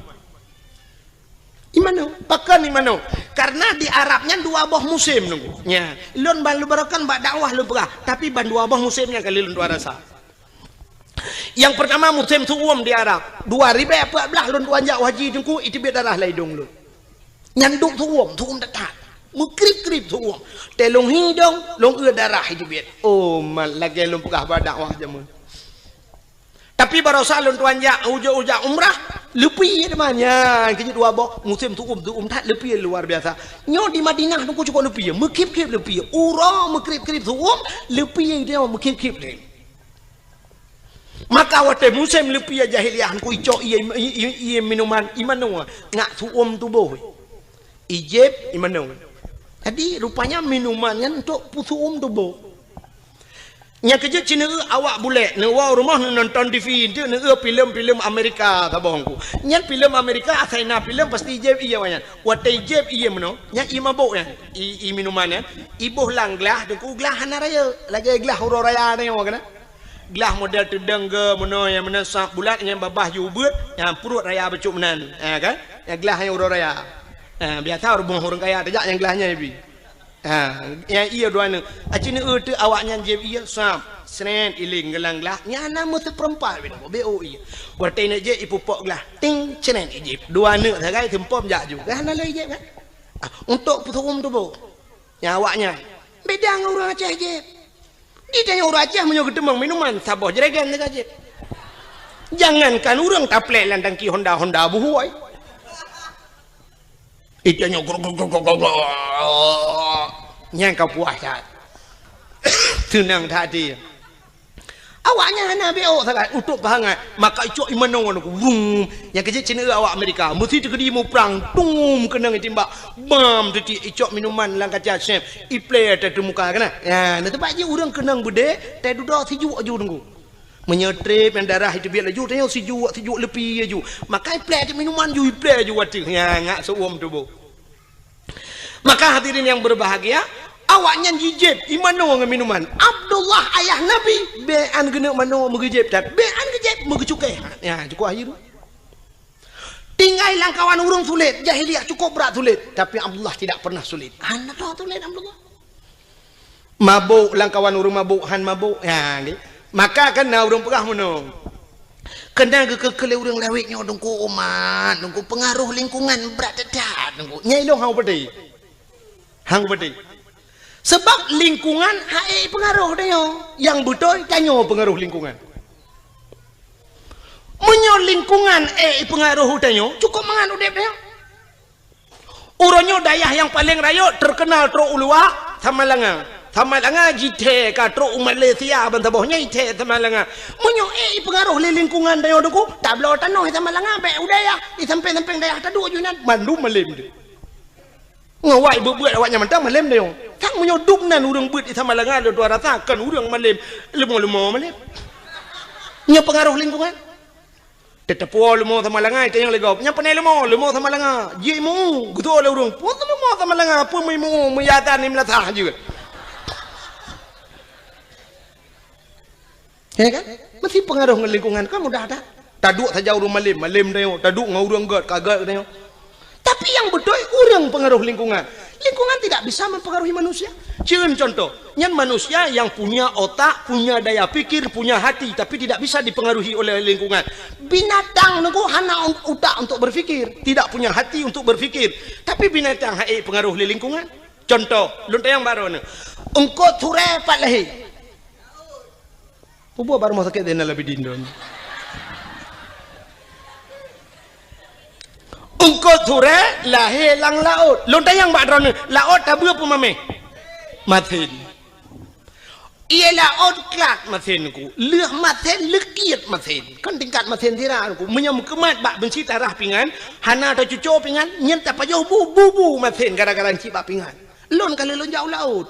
Imanoe, pakon imanoe. Karena di Arab nyan dua boh musim teungku. Nya, lôn ban lôn barokan bak dakwah lôn peugah, tapi ban dua boh musim nyan ka lheueh lôn tuan rasa. Nyang pertama musim su'um di Arab. Dua ribèe peuet blah lôn tuan jak haji teungku, iteubiet darah lam idong lôn. Nyan duek su'um, su'um that-that. Meukrib-krib su'um. Teuh lôn hi idong, lôn eu darah iteubiet. Oh, mat lagèe lôn peugah bak dakwah jameun. Tapi barosa lôn tuan jak ujoe ujak umrah, leupie teuma nyan keu jeuet dua boh musim su'um, su'um that leupie luar biasa. Nyoe di Madinah teungku cukup leupie, meukrib-krib leupie. Uroe meukrib-krib su'um, leupie nyoe meukrib-krib lé. Maka watèe musém leupie jahiliyah, teungku icok ié, ié, ié, ié minuman, imanoe, ngat su'um tuboh. Ijép, imanoe. Jadi, rupanya minuman nyan untuk peusu'um tuboh. Nyang keujeuet cit neueu awak bulèk, neuwoe u rumoh neunonton T V, enteuk neueu filem-filem Amerika saboh teungku. Nyan filem Amerika, asai na filem pasti ijép ié awak nyan. Watèe ijép ié meunoe, nyan ié mabok nyan, ié, ié minuman nyan, iboh lam glah, teungku glah hana rayeuk, lagèe glah uroe raya nyoe keunan. Glah model teudong geuh meunoe nyang meunan sap bulat nyang babah jih ubeuet, nyang pruet raya bacut meunan. Ha, kan? Nyang glah nyang uroe raya. Ha, biasa rumoh ureueng kaya tajak nyang glah nyan ibi. Ha, nyang ié dua neuk. Aci neueu teuk awaknyan jieb ié sap, srét iléng geulang glah. Nyan na meuseupeurempat bit, beu ié. Watèe neuk jieb ipupok glah, ting, srét ijieb. Dua neuk sagai seumpom jak ju. Kan hana lé ijieb kan? Ah, untuk peusu'um tuboh. Nyang awaknyan. Beda ngon ureueng Aceh jieb. Di tanyoe ureueng Aceh meunyoe geuteumeung minuman, saboh jerigen teuka jieb. Jangankan ureueng taplek lam tangki Honda, Honda buhôi. Di tanyoe grok, grok, grok, grok, grok. Nyang ka puas that. Seunang that até. Awaknyan hana beuôt sagai, utôb peuhangat. Maka icok imanoe ngon, wum. Nyang keujeuet cit neueu awak Amerika. Meusi teukeudi muprang, tum, keunong itimbak. Bam, teuti icok minuman lam kaca sép. Iplé ateueh muka keunan. Ya, na teumpat jih ureueng keunong beudé, tai dudoe sijuek aju teungku. Meunyoe trép nyang darah iteubiet laju, tanyoe sijuek, sijuek leupie aju. Maka iplé ateueh minuman ju, iplé aju ateueh. Ya, ngat seuuem tuboh. Maka hadirin yang berbahagia, awaknyan jijieb imanoe ngon minuman. Abdullah ayah Nabi, bèk an geuneuk manoe meugeujieb that, bèk an geujieb meugeucukéh. Ya, cukup akhé tu. Tinggai lam kawan ureueng sulet, jahiliyah cukup brat sulet, tapi Abdullah tidak pernah sulet. Hana tho sulet Abdullah. Mabok lam kawan ureueng mabok, han mabok. Ya, nggih. Maka kan na ureueng peugah meunoe. Keunan geukeu-keu lé ureueng lawét nyoe teungku umat, teungku pengaruh lingkungan brat that-that teungku. Nyan ilôn han peudeh. Han peudeh. Sebab lingkungan han ék pengaruh tanyoe. Nyang beutôi tanyoe pengaruh lingkungan. Meunyoe lingkungan ék pengaruh tanyoe, cukup mangat udép tanyoe. Uroe nyoe dayah nyang paleng rayeuk teukeunal trok u luwa, Samalanga. Samalanga jithèe ka trok u Malaysia ban saboh nyan jithèe Samalanga. Meunyoe ék ipeungaroh lé lingkungan tanyoe teungku, tabloe tanoh i Samalanga bèk u dayah, i sampéng-sampéng dayah taduek ju inan, mandum malém deuh. Ngon awak beuet-beuet awaknyan mantong malém tanyoe. Kan meunyoe dum nan ureueng beuet i Samalanga lôn tuan rasa kon ureueng malém, leumo-leumo malém. Nyoe peungaroh lingkungan. Teuteupue leumo Samalanga, itanyong lé gob, "Nyan pane leumo?" "Leumo Samalanga." Jeuet imu-u, geutôh lé ureueng, "Peue leumo Samalanga? Peue meuimu-u, meuyatan, meulasah jeuet?" Ya kan? Meusti peungaroh ngon lingkungan, kan mudah that. Taduek saja ureueng malém, malém tanyoe. Taduek ngon ureueng gèt, ka gèt tanyoe. Tapi nyang beutôi, ureueng peungaroh lingkungan. Lingkungan tidak bisa mempengaruhi manusia. Cen contoh, nyan manusia yang punya otak, punya daya pikir, punya hati, tapi tidak bisa dipengaruhi oleh lingkungan. Binatang nyoe hana un-, utak untuk berpikir, tidak punya hati untuk berpikir. Tapi binatang han ék pengaroh lé lingkungan. Contoh, lôn tanyong baroe nyoe. Eungkôt surèe pat lahé. Peue buet bak rumoh sakét Zainal Abidin dum? Eungkôt surèe lahé lam laôt. Lôn tanyong bak droeneuh, laôt tabeue peue mamèh? Masen. Ié laôt klat masen ku. Lheueh masen, leukiet masen. Kan tingkat masen sira ku. Meunyoe meukeumat bak beunci tarah pingan, hana tacuco pingan, nyan tapajoh bu, bu, bu masen gara-gara cit bak pingan. Lôn ka lheueh lôn jak u laôt.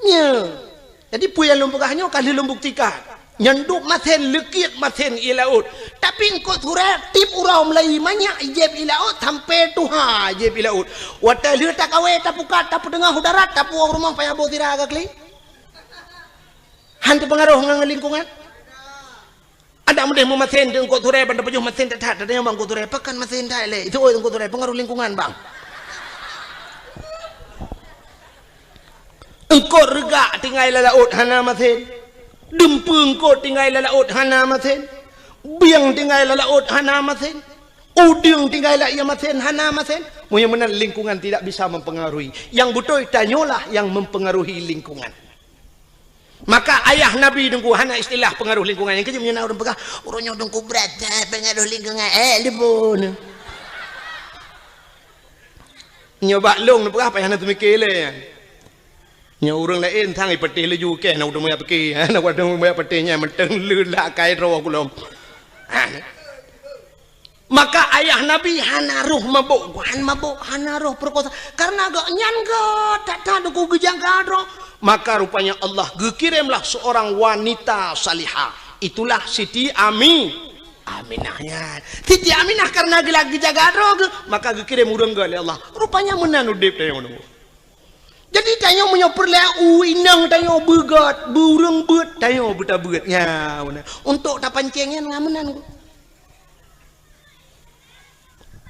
Nyoe. Jadi, peue nyang lôn peugah nyoe ka lheueh lôn buktikan. Nyan duek masen, leukiet masen ie laôt. Tapi eungkôt surée tieb uroe mulai manyak jieb ie laôt sampoe tuha jieb ie laôt. Watée lheueh takawé tapukat tapeudeueng u darat tapuwoe rumoh payah boh sira ka kli. Han teupeungaroh ngon lingkungan. Adak meudeh meumasen di eungkôt surée ban tapajoh masen that-that, tanyong bak eungkôt surée, "Pakon masen that lé?" Itu oi eungkôt surée, pengaruh lingkungan bang. Eungkôt reugak tinggai lam laôt hana masen. Deumpeue eungkôt tinggai lam laôt hana masen. Bieng tinggai lam laôt hana masen. Udeueng tinggai lam ie masen hana masen. Meunyoe meunan lingkungan tidak bisa mempengaruhi. Nyang beutôi tanyoe lah yang mempengaruhi lingkungan. Maka ayah Nabi Teungku hana istilah pengaruh lingkungan. Nyang keujeuet meunyoe na ureuëng peugah, "Uroe nyoe Teungku brat that pengaruh lingkungan." Eh, leubu. Nyoe bak lông neupeugah payah na teumike lé. Nyoe ureuëng laén sang ipeuteh laju keh na udeueng meuyak pike. Na udeueng meuyak peuteh nyan mantong le lak kai droe kulom. Ah. Maka ayah Nabi hana roh mabök, han mabök, hana roh peurekosa. Karena gobnyan geuh that-that Teungku geujaga droe. Maka rupanya Allah geukiremlah seorang wanita salihah. Itulah Siti Ami, Aminah nyan. Siti Aminah karena geula geujaga droe geuh, maka geukirém ureuëng geuh lé Allah. Rupanya meunan udeb tanyoe nyoe. Jadi tanyoe meunyoe peureulée u inong tanyoe beugot, beu ureuëng beuet, tanyoe beutabeuet. Nya, meunan. Untuk tapancéng nyan ngon meunan.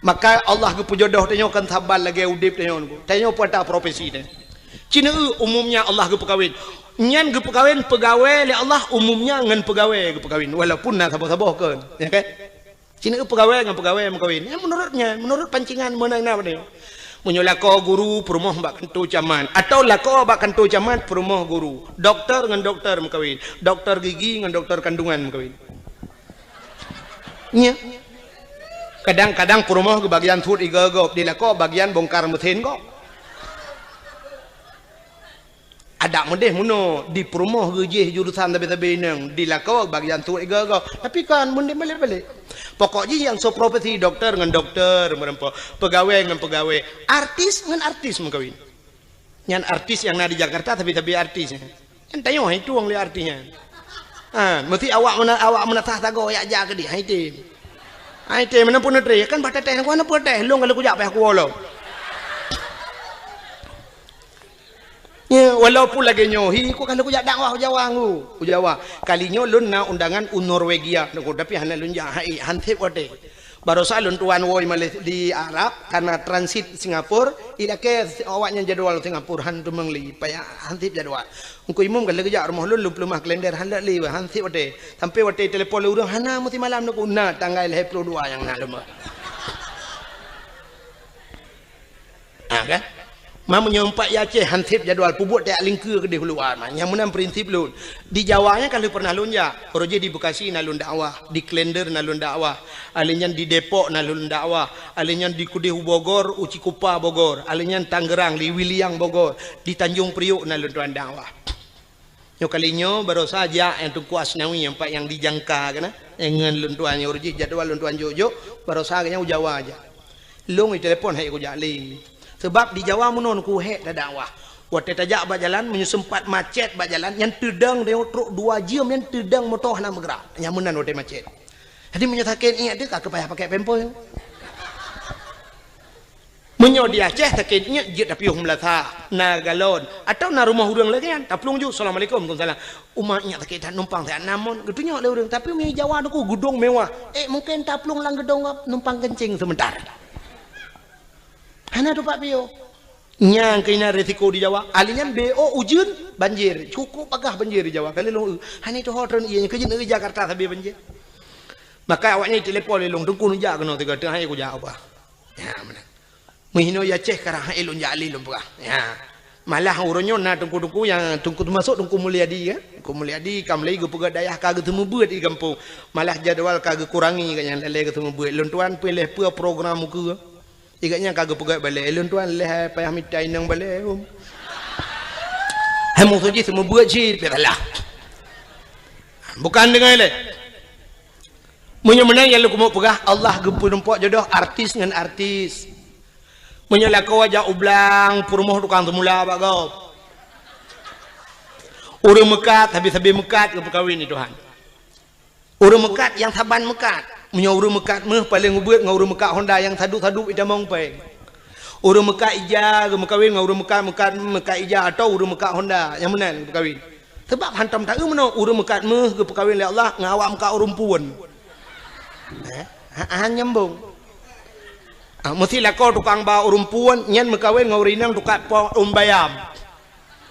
Maka Allah geupeujodoh tanyoe kon saban lagée udeb tanyoe. Tanyoe peue ata profesi tanyoe. Cina umumnya Allah geupeukawen. Nyan geupeukawen peugawée lé Allah umumnya ngon peugawée geupeukawen. Walaupun na saboh-saboh kon. Ya kan? Cina peugawée ngon peugawée meukawen. Ya, menurutnya, menurut pancingan meunan na pada. Meunyoe lakoe guru peurumoh bak kantô camat. Atau lakoe bak kantô camat peurumoh guru. Doktor ngon doktor meukawen. Doktor gigi ngon doktor kandungan meukawen. Nya. Kadang-kadang peurumoh geubagian suet igoe gob, di lakoe bagian bongkar mesin gob. Adak meudeh meunoe, di peurumoh geujih jurusan sabe-sabe inong, di lakoe bagian suet igoe gob. Tapi kan meudeh balek-balek. Pokok jih nyang soe profesi doktor ngon doktor meureumpok, peugawée ngon peugawée, artis ngon artis meukawen. Nyan artis nyang na di Jakarta, tapi-tapi artis nyan. Nyan tanyoe hai tueng lé artis nyan. Ha, meusti awak meuna-, awak meunasah sagoe yak jak keudeh, hai tem. Hai tem, meunan pun neutre, kan bah teuteh, ku hana peuteh, lôn ka lheueh kujak payah kuwoe lom. Ya, walaupun lagée nyoe, hi, ku ka lheueh kujak dakwah u Jawa ngu, u Jawa. Kali nyoe lôn na undangan u Norwegia, tapi hana lôn jak, hai, han sép watée. Barosa lôn tuan woe Malaysia di Arab, karena transit Singapura, ilakée awaknyan jadwal Singapura han teumeung lé, payah han sép jadwal. Engku Imum ka lheueh geujak rumoh lôn, lôn peuleumah kalender han lé, han sép watée. Sampai watée telepon lé ureuëng, hana meusimalam neuku na tanggai lhée ploh dua nyang na lôn. Ha, kan? Ma meunyoe umpat i Aceh han sép jadwal peubuet tajak lingkeue keudeh u luwa, ma. Nyang meunan prinsip lôn. Di Jawa nyan ka lheueh pernah lôn jak. Uroe jih di Bekasi na lôn dakwah, di Klender na lôn dakwah, alèh nyan di Depok na lôn dakwah, alèh nyan di keudeh u Bogor, u Cikupa Bogor, alèh nyan Tangerang, di Wiliang Bogor, di Tanjung Priok na lôn tuan dakwah. Nyoe kali nyoe barosa jak nyang Teungku Asnawi nyang pat nyang dijangka keunan. Nyang ngon lôn tuan nyoe uroe jih jadwal lôn tuan jok-jok, barosa geuhnyan u Jawa jak. Lôn itelepon hai kujak lé. Sebab di Jawa meunoe ku hék tadakwah. Watée tajak bak jalan, meunyoe sempat macet bak jalan, nyan teudong tanyoe trok dua jeuem nyan teudong moto hana meugerak. Nyan meunan watée macet. Jadi meunyoe sakét iék teuh ka keu payah pakai pempes. Meunyoe di Aceh sakét iék jeuet tapiôh meulasa, na galon, atawa na rumoh ureuëng lagée nyan, taplueng ju, "Assalamualaikum." "Waalaikumsalam." "Uma iék sakét that numpang siat na mon," geutunyok lé ureuëng. Tapi meunyoe Jawa Teungku geudong mewah, eh, mungken taplueng lam geudong gob numpang keuncing seumeuntar. Hana tupat piôh. Nyang keunan risiko di Jawa. Alèh nyan B O ujeuen, banjir. Cukup bagah banjir di Jawa. Kali lôn, hana tuho treun ié nyan keujeuen di Jakarta sabe banjir. Maka awaknyan telepon lé lôn, "Teungku neujak keunoe tiga teungoh hai kujak apa." Ya, meunan. Meuhinoe ya Aceh karang hai lôn jak lé lôn peugah. Ya. Malah uroe nyoe na teungku-teungku nyang teungku teumasok Teungku Mulyadi kan. Teungku Mulyadi ka mulai geupeugah dayah ka geuseumeubeuet di gampông. Malah jadwal ka geukurangi gobnyan lalée geuseumeubeuet. Lôn tuan peue lheueh peue program ukeue. Di gobnyan ka geupeugah balée, "Lôn tuan lheueh payah mita inong balée, um." Hai musoh jih seumeubeuet cit, pih salah. Bukan deungon lé. Meunyoe meunan nyang lôn keumeung peugah, Allah geupeurumpok jodoh artis ngon artis. Meunyoe lakoe jak u blang, peurumoh tukang seumula bak gob. Ureuëng meukat, sabe-sabe meukat geupeukawen di Tuhan. Ureuëng meukat nyang saban meukat. Meunyoe ureuëng meukat méuh paleng ubeuet ngon ureuëng meukat Honda nyang sadup-sadup itamong péng. Ureuëng meukat ija geumeukawen ngon ureuëng meukat, meukat, meukat ija atau ureuëng meukat Honda nyang meunan geumeukawen. Sebab hantom taeu meunoe ureuëng meukat méuh geupeukawen lé Allah ngon awak meukat ureuëng puon. Eh, ha, ha, nyambung. Ah, meusti lakoe tukang ba ureuëng puon nyan meukawen ngon ureuëng inong tukang po ureuëng bayam.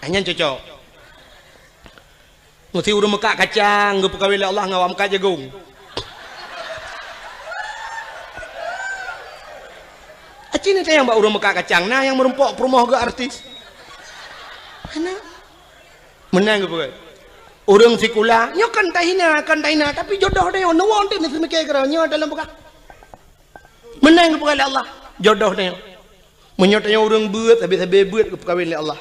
Ah, nyan cocok. Meusti ureuëng meukat kacang geupeukawen lé Allah ngon awak meukat jagong. Aci ni tayang bak ureuëng meukat kacang, na nyang meurumpok peurumoh geu artis. Hana. Meunan geupeugah. Ureuëng sikula, nyoe kan tahina, kan tahina, tapi jodoh tanyoe, neuwoe teuh neuseumiké keudroe nyoe dalam peugah. Meunan geupeugah lé Allah, jodoh tanyoe. Meunyoe tanyoe ureuëng beuet, sabe-sabe beuet geupeukawen lé Allah.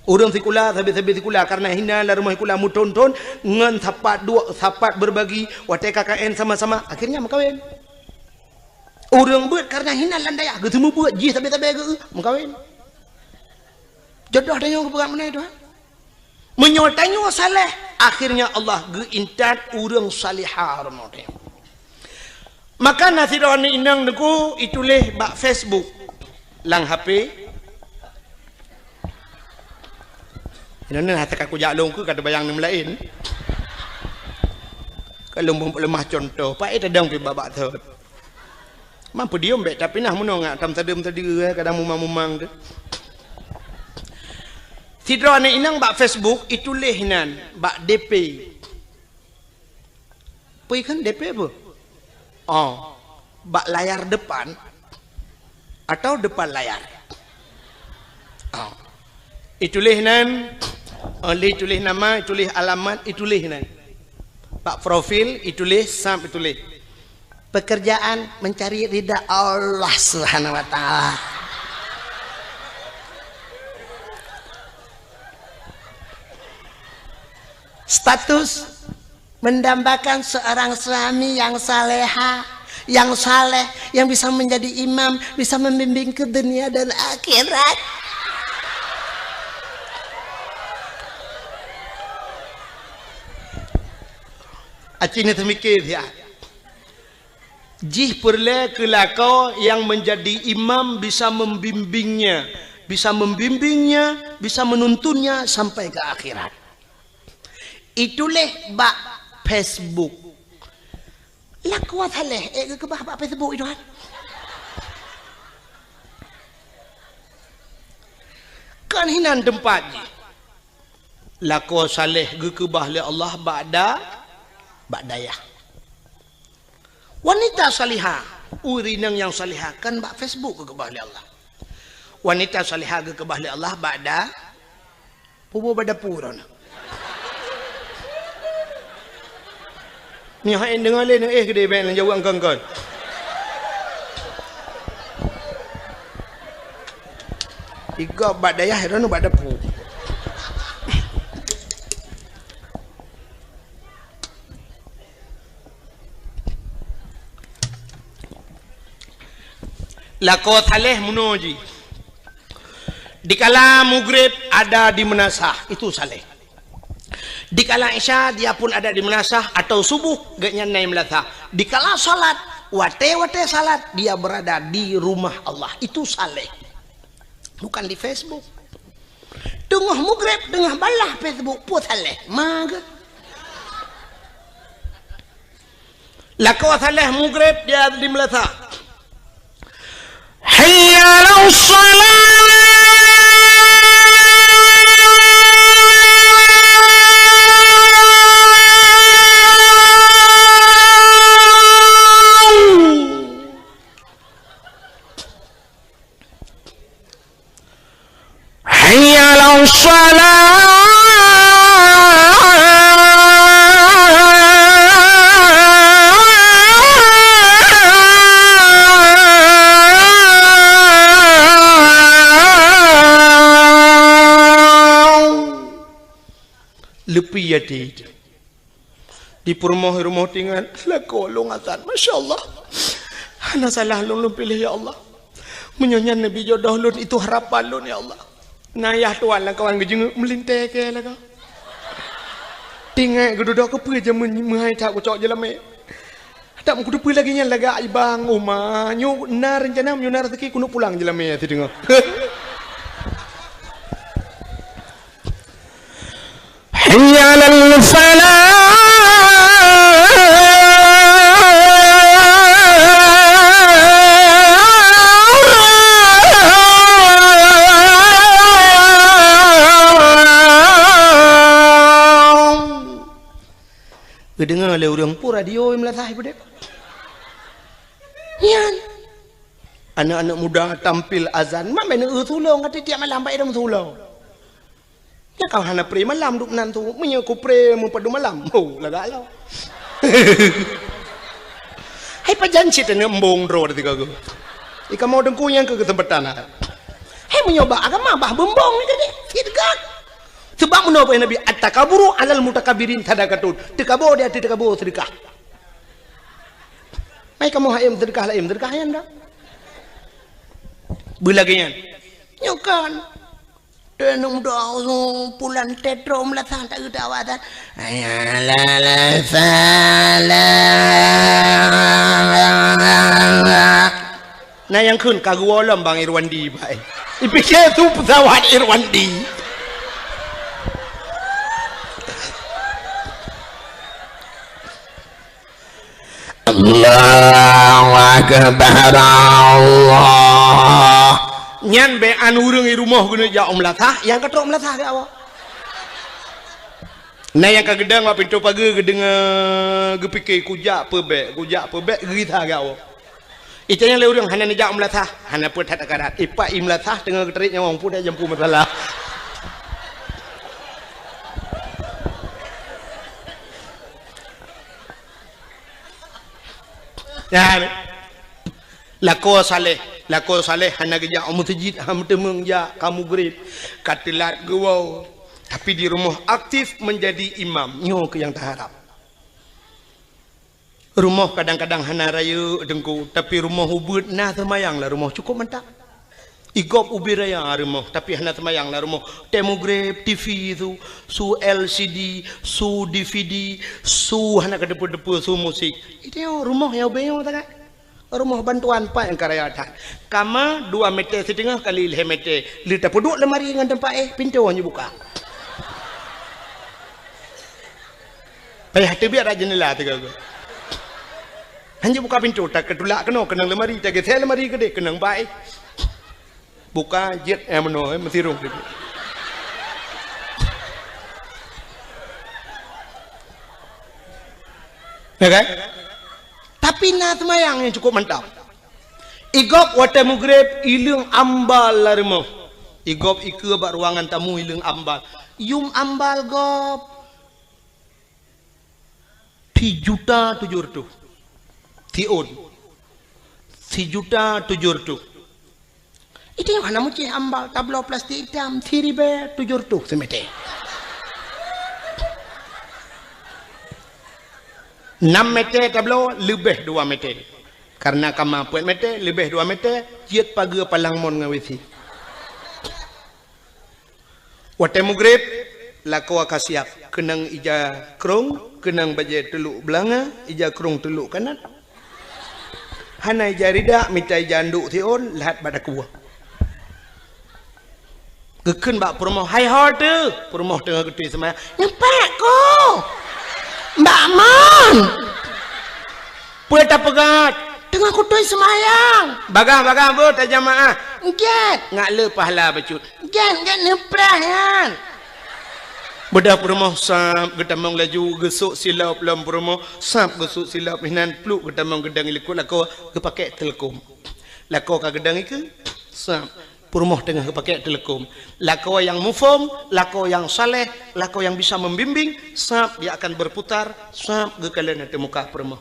Ureuëng sikula, sabe-sabe sikula, kareuna hina lam rumoh sikula meuthon-thon ngon sapat duek, sapat berbagi, watée K K N sama-sama, akhirnya meukawen. Ureuëng beuet kareuna hina lam dayah, geuseumeubeuet jih sabe-sabe geu meukawen. Jodoh tanyoe geupeugah meunan Tuhan. Meunyoe tanyoe saleh, akhirnya Allah geuintat ureuëng salihah rumoh tanyoe. Maka na sidroe aneuk inong teungku ituléh bak Facebook lam H P. Inoe hase ka kujak lôn keu ka teubayang nem laén. Ka lôn beuleumah contoh, paét tadong pih babak thot. Mampu diom bék, tapi nah meunoe ngak tam sadeuem sadeue, eh, kadang mumang-mumang tu. Sidroe aneuk inong bak Facebook ituléh nan bak D P. Peue kheun D P peue? Oh, bak layar depan atau depan layar? Oh. Ituléh nan, oh, lé tuléh nama, ituléh alamat, ituléh nan. Bak profil ituléh, sab ituléh. Pekerjaan mencari ridha Allah Subhanahu wa Ta'ala. Status mendambakan seorang suami yang saleha, yang saleh, yang bisa menjadi imam, bisa membimbing ke dunia dan akhirat. Aci ni teumikir ya. Jih peureulée keu lakoe nyang meunjadi imam bisa membimbingnya, bisa membimbingnya, bisa menuntunnya sampai ke akhirat. Ituléh bak Facebook. Lakoe saleh, eh, geukeubah bak Facebook itu kan. Kan hinan teumpat jih. Lakoe saleh geukeubah lé Allah bak da-, bak dayah. Wanita salihah, ureuëng inong nyang salihah kan bak Facebook geukeubah lé Allah. Wanita salihah geukeubah lé Allah bak da-, puboh bak dapu droeneuh. Nyoe hai deungoe lé neuéh keudeh bék lôn jaweueb kon-kon. Igob bak dayah droeneuh bak dapu. Lakoe saleh meunoe jih. Dikala mugreb ada di meunasah, itu saleh. Dikala isya dia pun ada di meunasah atau subuh gobnyan na i meunasah. Dikala salat, watée-watée salat dia berada di rumah Allah, itu saleh. Bukan di Facebook. Teungoh mugreb, teungoh balah Facebook, peue saleh. Mage. Lakoe saleh mugreb dia di meunasah. Hayya 'alas shalah. Hayya 'alas shalah. Leupie até. Di peurumoh-rumoh tingan, lakoe lôn azan. Masya Allah. Hana salah lôn, lôn piléh, ya Allah. Meunyoe nyan neubi jodoh lôn, itu harapan lôn, ya Allah. Na yah tuan lam kawan geujeungeuk meulintée keu lakoe. Tingat geududoe keupeue jameun meuhai that kucok jeulamé. Tak meukuteupeu lagèe nyan lagak ibang uma. Nyoe na rencana, nyoe na rezeki keuneuk pulang jeulamé sideungoe. Hayya 'alal falah. Geudeungoe lé ureueng peue radio i meulasah i peudeh. Nyan. Aneuk-aneuk muda tampil azan, mak meuneuk eu tulông, ka tiep malam bak idong tulông. Nyan ka hana pre malam duek meunan tu, meunyoe ku pre meupadum malam, ho, lagak lom. Hai pajan cit aneuk embong droe teuka geuh. Ikamoe teungku nyang keu keuseumpatan hai. Hai meunyoe bak agama bah beumbong ni tadi, cit gak. Sebab meunoe peue Nabi, "At-takaburu 'alal mutakabbirin sadaqatun." Teukabo di ateueh teukabo seudeukah. Mai kamoe hayam seudeukah laén, seudeukah nyan dak. Beulagèe nyan. Nyoe kan. Teunong doa pulan tetro meulasah tak geudak awak tan. Hayya 'alal falah. Na nyang kheun ka geuwoe lom Bang Irwandi, bai. Ipike tu pesawat Irwandi. Allahu Akbar, Allah. Nyan bèk an ureueng i rumoh geuneuk jak u meulasah, nyang ka trok meulasah geuwoe. Na nyang ka geudong bak pintoe pageue geudeungoe, geupike, "Kujak peubèk, kujak peubèk," geugisa geuwoe. Itanyong lé ureueng, "Hana neujak u meulasah?" "Hana peue that akarat." Ipak i meulasah teungoh geutarek nyawöng, peue dak jampu masalah. Nyan. Lakoe saleh, lakoe saleh hana geujak u meuseujid, hana meuteumeung jak, ka mugreb, ka teulat geuwoe. Tapi di rumoh aktif menjadi imam, nyoe keuh nyang taharab. Rumoh kadang-kadang hana rayeuk teungku, tapi rumoh ubeuet na seumayang lam rumoh cukup mantap. Igob ubit raya rumoh, tapi hana seumayang lam rumoh. Teuh mugreb, T V su, su L C D, su D V D, su hana keudeupeue-deupeue, su musik. Itu rumoh nyang ubé nyoe tagai. Rumoh bantuan pat nyang ka raya that. Kama dua meter siteungoh kali lhèe meter. Lé tapeuduek lemari ngon teumpat éh, pintoe nyoe buka. Payah teubiet rak jeundela teuga-ga. Hanjeuet buka pintoe, takeutulak keunoe keunong lemari, tageusé lemari keudeh keunong bai. Buka jeuet nyang meunoe, meusirong teubiet. Ya kan? Tapi na seumayang nyang cukup mantap. Igob watèe mugreb, ileueng ambal lam rumoh. Igob ikeue bak ruangan tamu, ileueng ambal. Yum ambal gob. Sijuta tujoh reutôh. Siôn. Sijuta tujoh reutôh. Itu nyang hana meucéh ambal, tabloe plastik itam, siribèe tujoh reutôh simeter. Nam meter tabloe, leubeh dua meter. Karena kama peuet meter, leubeh dua meter, jeuet pageue palang mon ngon W C. Watèe mugreb, lakoe ka siap, keunong ija krông, keunong bajèe teulok beulanga, ija krông teulok kanat. Hana ija rida, mita ija anduk siôn, lhat bak dakue. Geukheun bak peurumoh, "Hai ho teuh!" Peurumoh teungoh geutôi seumayang. "Nyoe pat ko! Mbak Mon!" "Peue tapeugah?" "Teungoh kutôi seumayang." "Bagah-bagah beuh tajamaah." "Gèt." "Ngat le pahala bacut." "Gèt, gèt neuprah nyan." Beudôh peurumoh sab geutamong laju, geusôk silop lom peurumoh, sab geusôk silop, hinan pluek geutamong geudong i likot lakoe, geupakèk teuleukom. Lakoe ka geudong ikeue, sab peurumoh teungoh geupakèk teuleukom. Lakoe nyang muphom, lakoe nyang saleh, lakoe nyang bisa membimbing, sab dia akan berputar, sab geukalon ateueh muka peurumoh.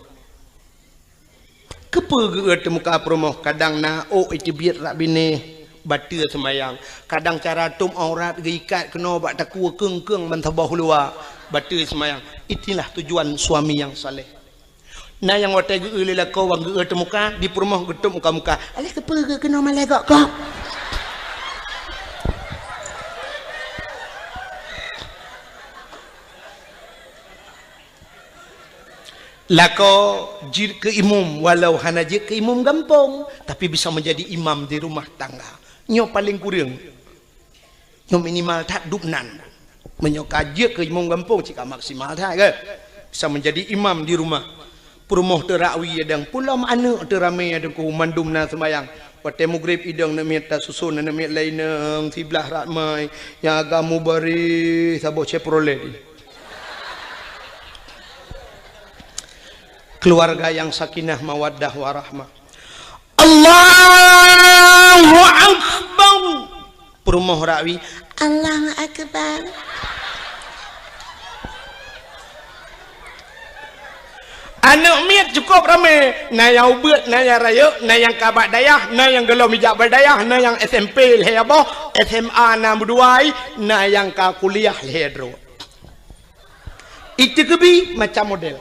Keupeue geu-eu teumuka peurumoh, kadang na ôk iteubiet rak binéh, bateue seumayang. Kadang cara tôb aurat geuikat keunoe bak takue keung-keung ban saboh luwa, bateue seumayang. Itulah tujuan suami nyang saleh. Na nyang watèe geu-eu lé lakoe wan geu-eu teumuka, di peurumoh geutôb muka-muka. Alah keupeue geu-eu keunoe malèe gok-gok? Lakoe jeuet keu imum, walau hana jeuet keu imum gampông, tapi bisa menjadi imam di rumah tangga. Nyoe paleng kureueng. Nyoe minimal that dubnan. Meunyoe ka jeuet keu imum gampông, cit ka maksimal that, kan? Bisa menjadi imam di rumah. Peurumoh teurakwi adang, pulom aneuk teuramé adang, ku mandum na seumayang. Watée mugreb idong aneuk miet tasuson aneuk miet laineueng siblah ramai, nyang agam mubareh saboh Chevrolet. Keluarga yang sakinah, mawaddah, warahmah. Allahu Akbar. Peurumoh rakwi, Allahu Akbar. Aneuk miet cukup ramé, na nyang ubit, na nyang rayeuk, na nyang ka bak dayah, na nyang gohlom ijak bak dayah, na nyang S M P lhée boh, S M A na meuduai, na nyang ka kuliah lhée droe. Iteukeubie macam model.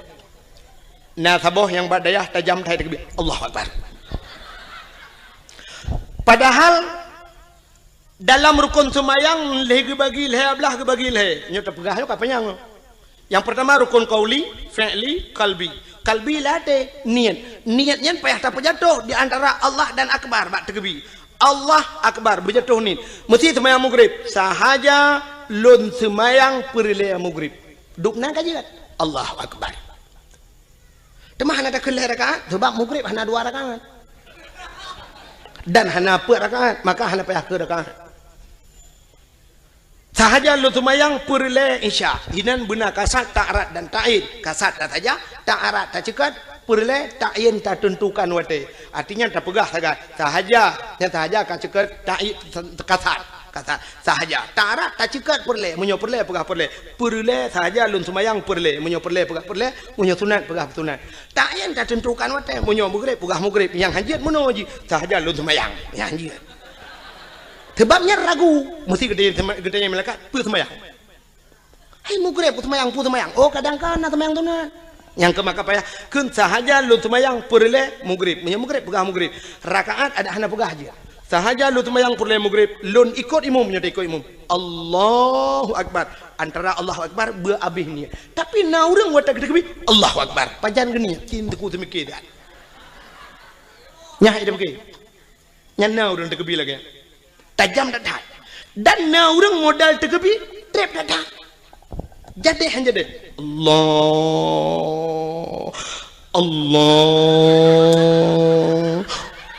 Na saboh nyang bak dayah tajam that teukeubie, Allahu Akbar. Padahal dalam rukon seumayang lhée geubagi, lhée blah geubagi lhée. Nyoe tapeugah nyoe ka panyang. Nyang peurtama rukon qauli, fi'li, qalbi. Qalbi lhée até, niet. Niet nyan payah tapeujatoh di antara Allah dan Akbar bak teukeubie. Allah Akbar, beujatoh niet. Meusi seumayang mugreb, sahaja lôn seumayang peureulée mugreb. Dubnan ka jeuet. Allahu Akbar. Teuma hana takheun lhée rakaat, sabab mugreb hana dua rakaat. Dan hana peuet rakaat, maka hana payah keu rakaat. Sahaja lôn seumayang peureulée Isya. Inan beuna kasat, ta'arat dan ta'yin. Kasat tasaja, ta'arat taceukat, peureulée ta'yin tateuntukan watée. Artinya tapeugah sagai. Sahaja, nyang sahaja ka ceukat ta'yin kasat. Kasat sahaja. Ta'arat taceukat peureulée, meunyoe peureulée peugah peureulée. Peureulée sahaja lôn seumayang peureulée, meunyoe peureulée peugah peureulée, meunyoe sunat peugah sunat. Ta'yin tateuntukan watée, meunyoe mugreb peugah mugreb, nyang hanjeuet meunoe jih, sahaja lôn seumayang, nyang hanjeuet. Sebab nyan ragu, meusi geutanyoe, geutanyoe malaikat, peue seumayang? Hai mugreb, peue seumayang, peue seumayang? Oh, kadang kana seumayang sunat. Nyang keu maka payah, kheun sahaja lôn seumayang peureulée mugreb. Meunyoe mugreb peugah mugreb, rakaat adak hana peugah jih. Sahaja lôn seumayang peureulée mugreb, lôn ikot imum, nyoe ikot imum. Allahu Akbar. Antara Allahu Akbar beu abéh niet. Tapi na ureuëng watée geuteukeubie, Allahu Akbar. Pajan geuniet, cit teungku seumiké that. Nyan hai teumiké. Nyan na ureuëng teukeubie lagée nyan. Tajam that-that. Dan na ureuëng modal teukeubie, treb that-that. Jadéh han jadéh. Allah. Allah.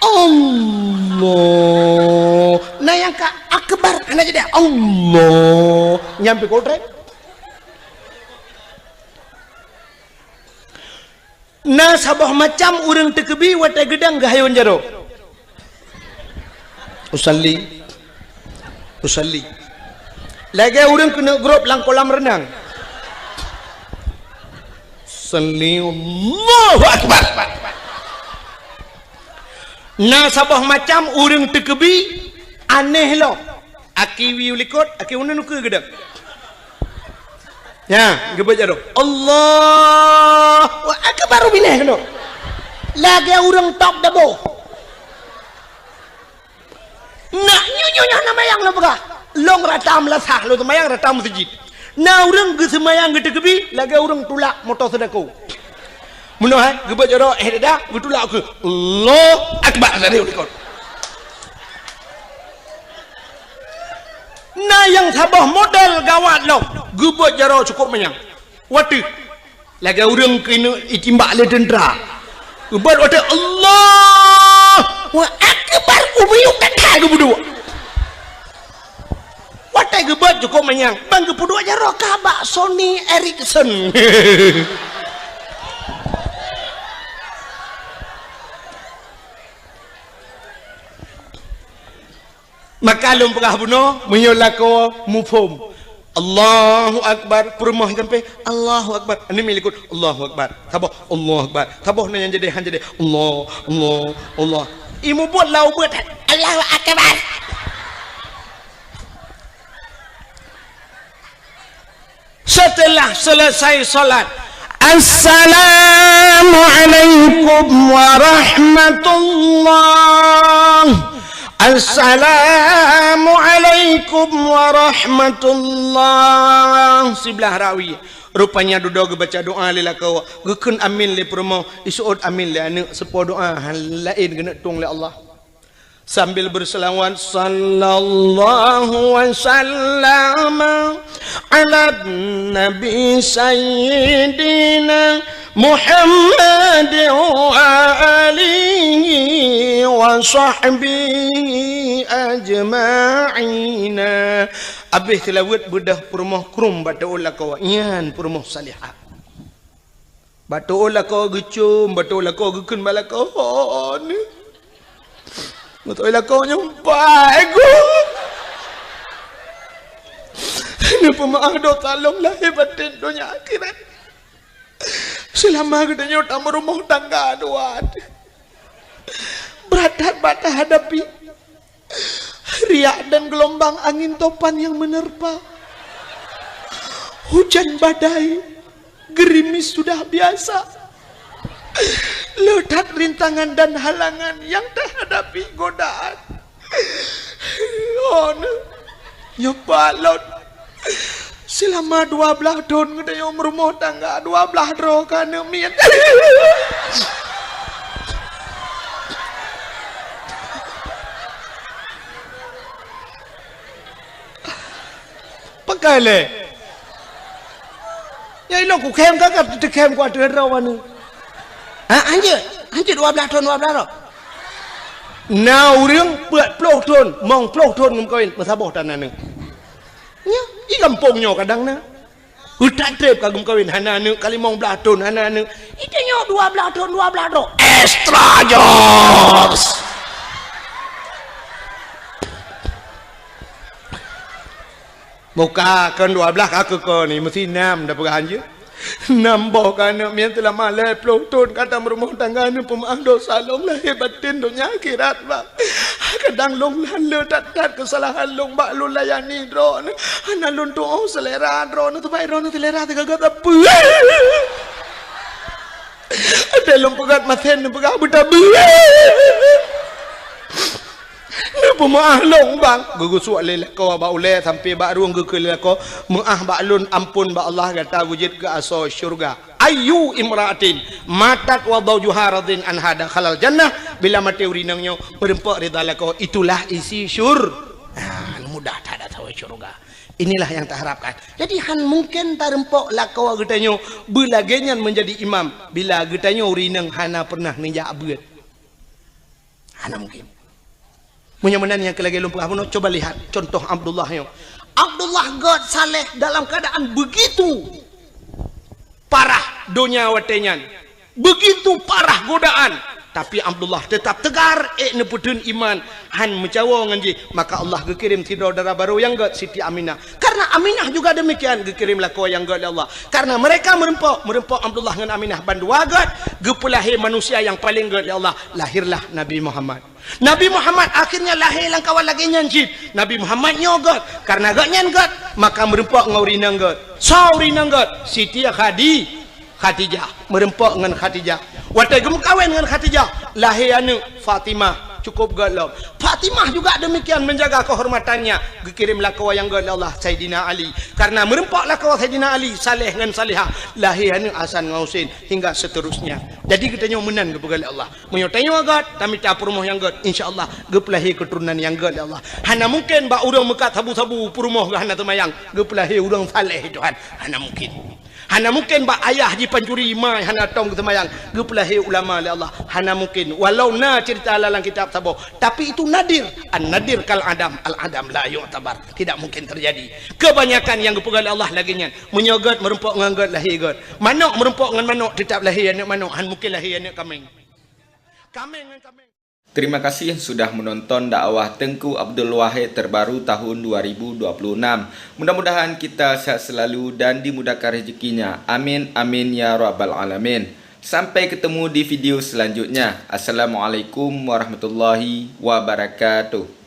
Allah. Na nyang ka akbar hana jadéh. Allah. Nyang pih kotrek. Na saboh macam ureuëng teukeubie watée geudang geuhayôn jaroe. Usalli. Usalli. Lagée ureuëng keuneuk grob lam kolam reunang. Salli, Allahu Akbar. Na saboh macam ureuëng teukeubie aneh lom. Aki wiyeue likot, aki uneun ukeue geudang. Nya, geubeuet jaroe. Allahu Akbar, binéh keunoe. Lagée ureuëng top dabo. Nak nyoe, nyoe, nyoe na mayang lôn peugah. Lôn rata meulasah, lôn seumayang rata meuseujid. Na ureuëng geuseumayang geuteukeubie, lagée ureuëng tulak moto seudako. Meunoe hai, geubeuet jaroe, eh, dada, geutulak ukeue. Allahu Akbar, dari likot. Na nyang saboh model gawat lom, geubeuet jaroe cukup manyang. Watée lagée ureuëng keuneuk itimbak lé teuntra. Geubeuet watée Allahu Akbar, ubiyuk that-that geupeuduek. Watée geubeuet cukup manyang, ban geupeuduek jaroe ka bak Sony Ericsson. Maka lôn peugah bunoe, meunyoe lakoe muphom. Allahu Akbar, peurumoh sampai, Allahu Akbar. Aneuk miet likot, Allahu Akbar. Saboh, Allahu Akbar. Saboh na nyang jadéh, han jadéh. Allah, Allah, Allah. Imeubeuet lam ubeuet, Allahu Akbar. Setelah selesai salat, "Assalamualaikum warahmatullah. Assalamualaikum warahmatullah." Siblah rakwi. Rupanya dudoe geubaca doa lé lakoe, geukheun amin lé peurumoh, iseuôt amin lé aneuk, seupôt doa laén geuneuk tueng lé Allah. Sambil berselawat, "Sallallahu wa sallama ala nabi sayyidina Muhammad wa alihi wa sahbihi ajma'ina." Abéh seulaweuet beudôh peurumoh krum bak teuôt lakoe, nyan peurumoh salihah. Bak teuôt lakoe geucom, bak teuôt lakoe geukheun bak lakoe, "Oh, ni." Beutôi lakoe nyoe, "Pai geuh. Neupeumeu'ah dosa lôn lahé batén donya akhirat. Seulama geutanyoe tameurumoh tangga dua. Brat that bak tahadapi. Riak dan geulumbang angin topan nyang meuneureupa. Hujan badai, geurimis sudah biasa. Le that rintangan dan halangan nyang tahadapi, godaan." Oh, nyoe pat lôn. Seulama dua blaih thon geutanyoe meurumoh tangga, dua blaih droe ka aneuk miet. Pakai lé. Ya, ilong kukhem ka, ka teukhem ku ateueh droe aneuk. Ha, hanjeuet, hanjeuet dua blaih thon, dua blaih droe. Na ureueng peuet ploh thon, mong ploh thon geumeukawen, meusaboh tan aneuk. Nyoe, di gampông nyoe kadang na. Utak treb ka geumeukawen, hana aneuk, ka limong blaih thon, hana aneuk. Di tanyoe dua blaih thon, dua blaih droe. Extra jobs. Muka kon dua blaih ka keu ko ni, meusti nam da peugah hanjeuet. Nam boh ka aneuk miet seulama lhèe ploh thon ka tameurumoh tangga, neupeumeu'ah dosa lôn lahé batén donya akhirat, Bang. Kadang lôn lheueh that-that keusalahan lôn bak lôn layani droeneuh. Hana lôn tu'oh seulera droeneuh, teuma droeneuh seulera teugaga sapeue. Até lôn peugah masen neupeugah beutabeue. Neupeumeu'ah lôn, Bang. Geugeusuek lé lakoe bak ulèe sampoe bak rueng geukheun lé lakoe, "Meu'ah bak lôn, ampôn bak Allah, gata beujeuet keu asoe syeuruga." Ayyu imra'atin matat wa zawjuha radin anha dakhalal jannah. Bila maté ureueng inong nyoe meurumpok ridha lakoe, itulah isi syur-, ha, mudah that asoe syeuruga. Inilah yang taharapkan. Jadi, han mungken tarumpok lakoe geutanyoe beulagèe nyan meunjadi imam bila geutanyoe ureueng inong hana pernah neujak beuet. Hana mungkin. Meunyoe meunan nyang keu lagèe lôn peugah bunoe, coba lihat contoh Abdullah nyoe. Abdullah gèt saleh dalam keadaan begitu parah donya watèe nyan, begitu parah godaan, tapi Abdullah tetap tegar, ék neupeutheun iman, han meucawoe ngon jih. Maka Allah geukirém sidroe dara barô nyang gèt, Siti Aminah. Karena Aminah juga demikian, geukirém lakoe nyang gèt lé Allah. Karena mereka meurumpok, meurumpok Abdullah ngon Aminah bandua gèt, geupeulahé manusia nyang paleng gèt lé Allah, lahirlah Nabi Muhammad. Nabi Muhammad akhirnya lahé lam kawan lagèe nyan cit. Nabi Muhammad nyoe gèt, karena gèt nyan gèt, maka meurumpok ngon ureueng inong gèt. Soe ureueng inong gèt? Siti Khadi-, Khadijah, meurumpok ngon Khadijah. Watèe geumeukawen ngon Khadijah, lahé aneuk Fatimah, cukup gèt lom. Fatimah juga demikian menjaga kehormatannya, geukirém lakoe nyang gèt lé Allah, Saidina Ali. Karena meurumpok lakoe Saidina Ali, saleh ngon salehah, lahé aneuk Hasan ngon Husein, hingga seterusnya. Jadi geutanyoe meunan geupeugah lé Allah. Meunyoe tanyoe gèt, tamita peurumoh nyang gèt, insya Allah geupeulahé keuturonan nyang gèt lé Allah. Hana mungken bak ureueng meukat sabu-sabu peurumoh geuh hana teumayang, geupeulahé ureueng saleh, Tuhan. Hana mungken. Hana mungken bak ayah jipancuri, ma hana tom geuseumayang, geupeulahé ulama lé Allah. Hana mungken. Walau na cerita lam kitab saboh, tapi itu nadir. An-nadir kal adam, al-adam la yu'tabar. Tidak mungkin terjadi. Kebanyakan nyang geupeugah lé Allah lagèe nyan. Meunyoe gèt meurumpok ngon gèt, lahé gèt. Manok meurumpok ngon manok, teutap lahé aneuk manok. Han mungken lahé aneuk kaméng. Kaméng ngon kaméng. Terima kasih sudah menonton dakwah Teuku Abdul Wahid terbaru tahun dua ribu dua puluh enam. Mudah-mudahan kita sehat selalu dan dimudahkan rezekinya. Amin, amin, ya rabbal alamin. Sampai ketemu di video selanjutnya. Assalamualaikum warahmatullahi wabarakatuh.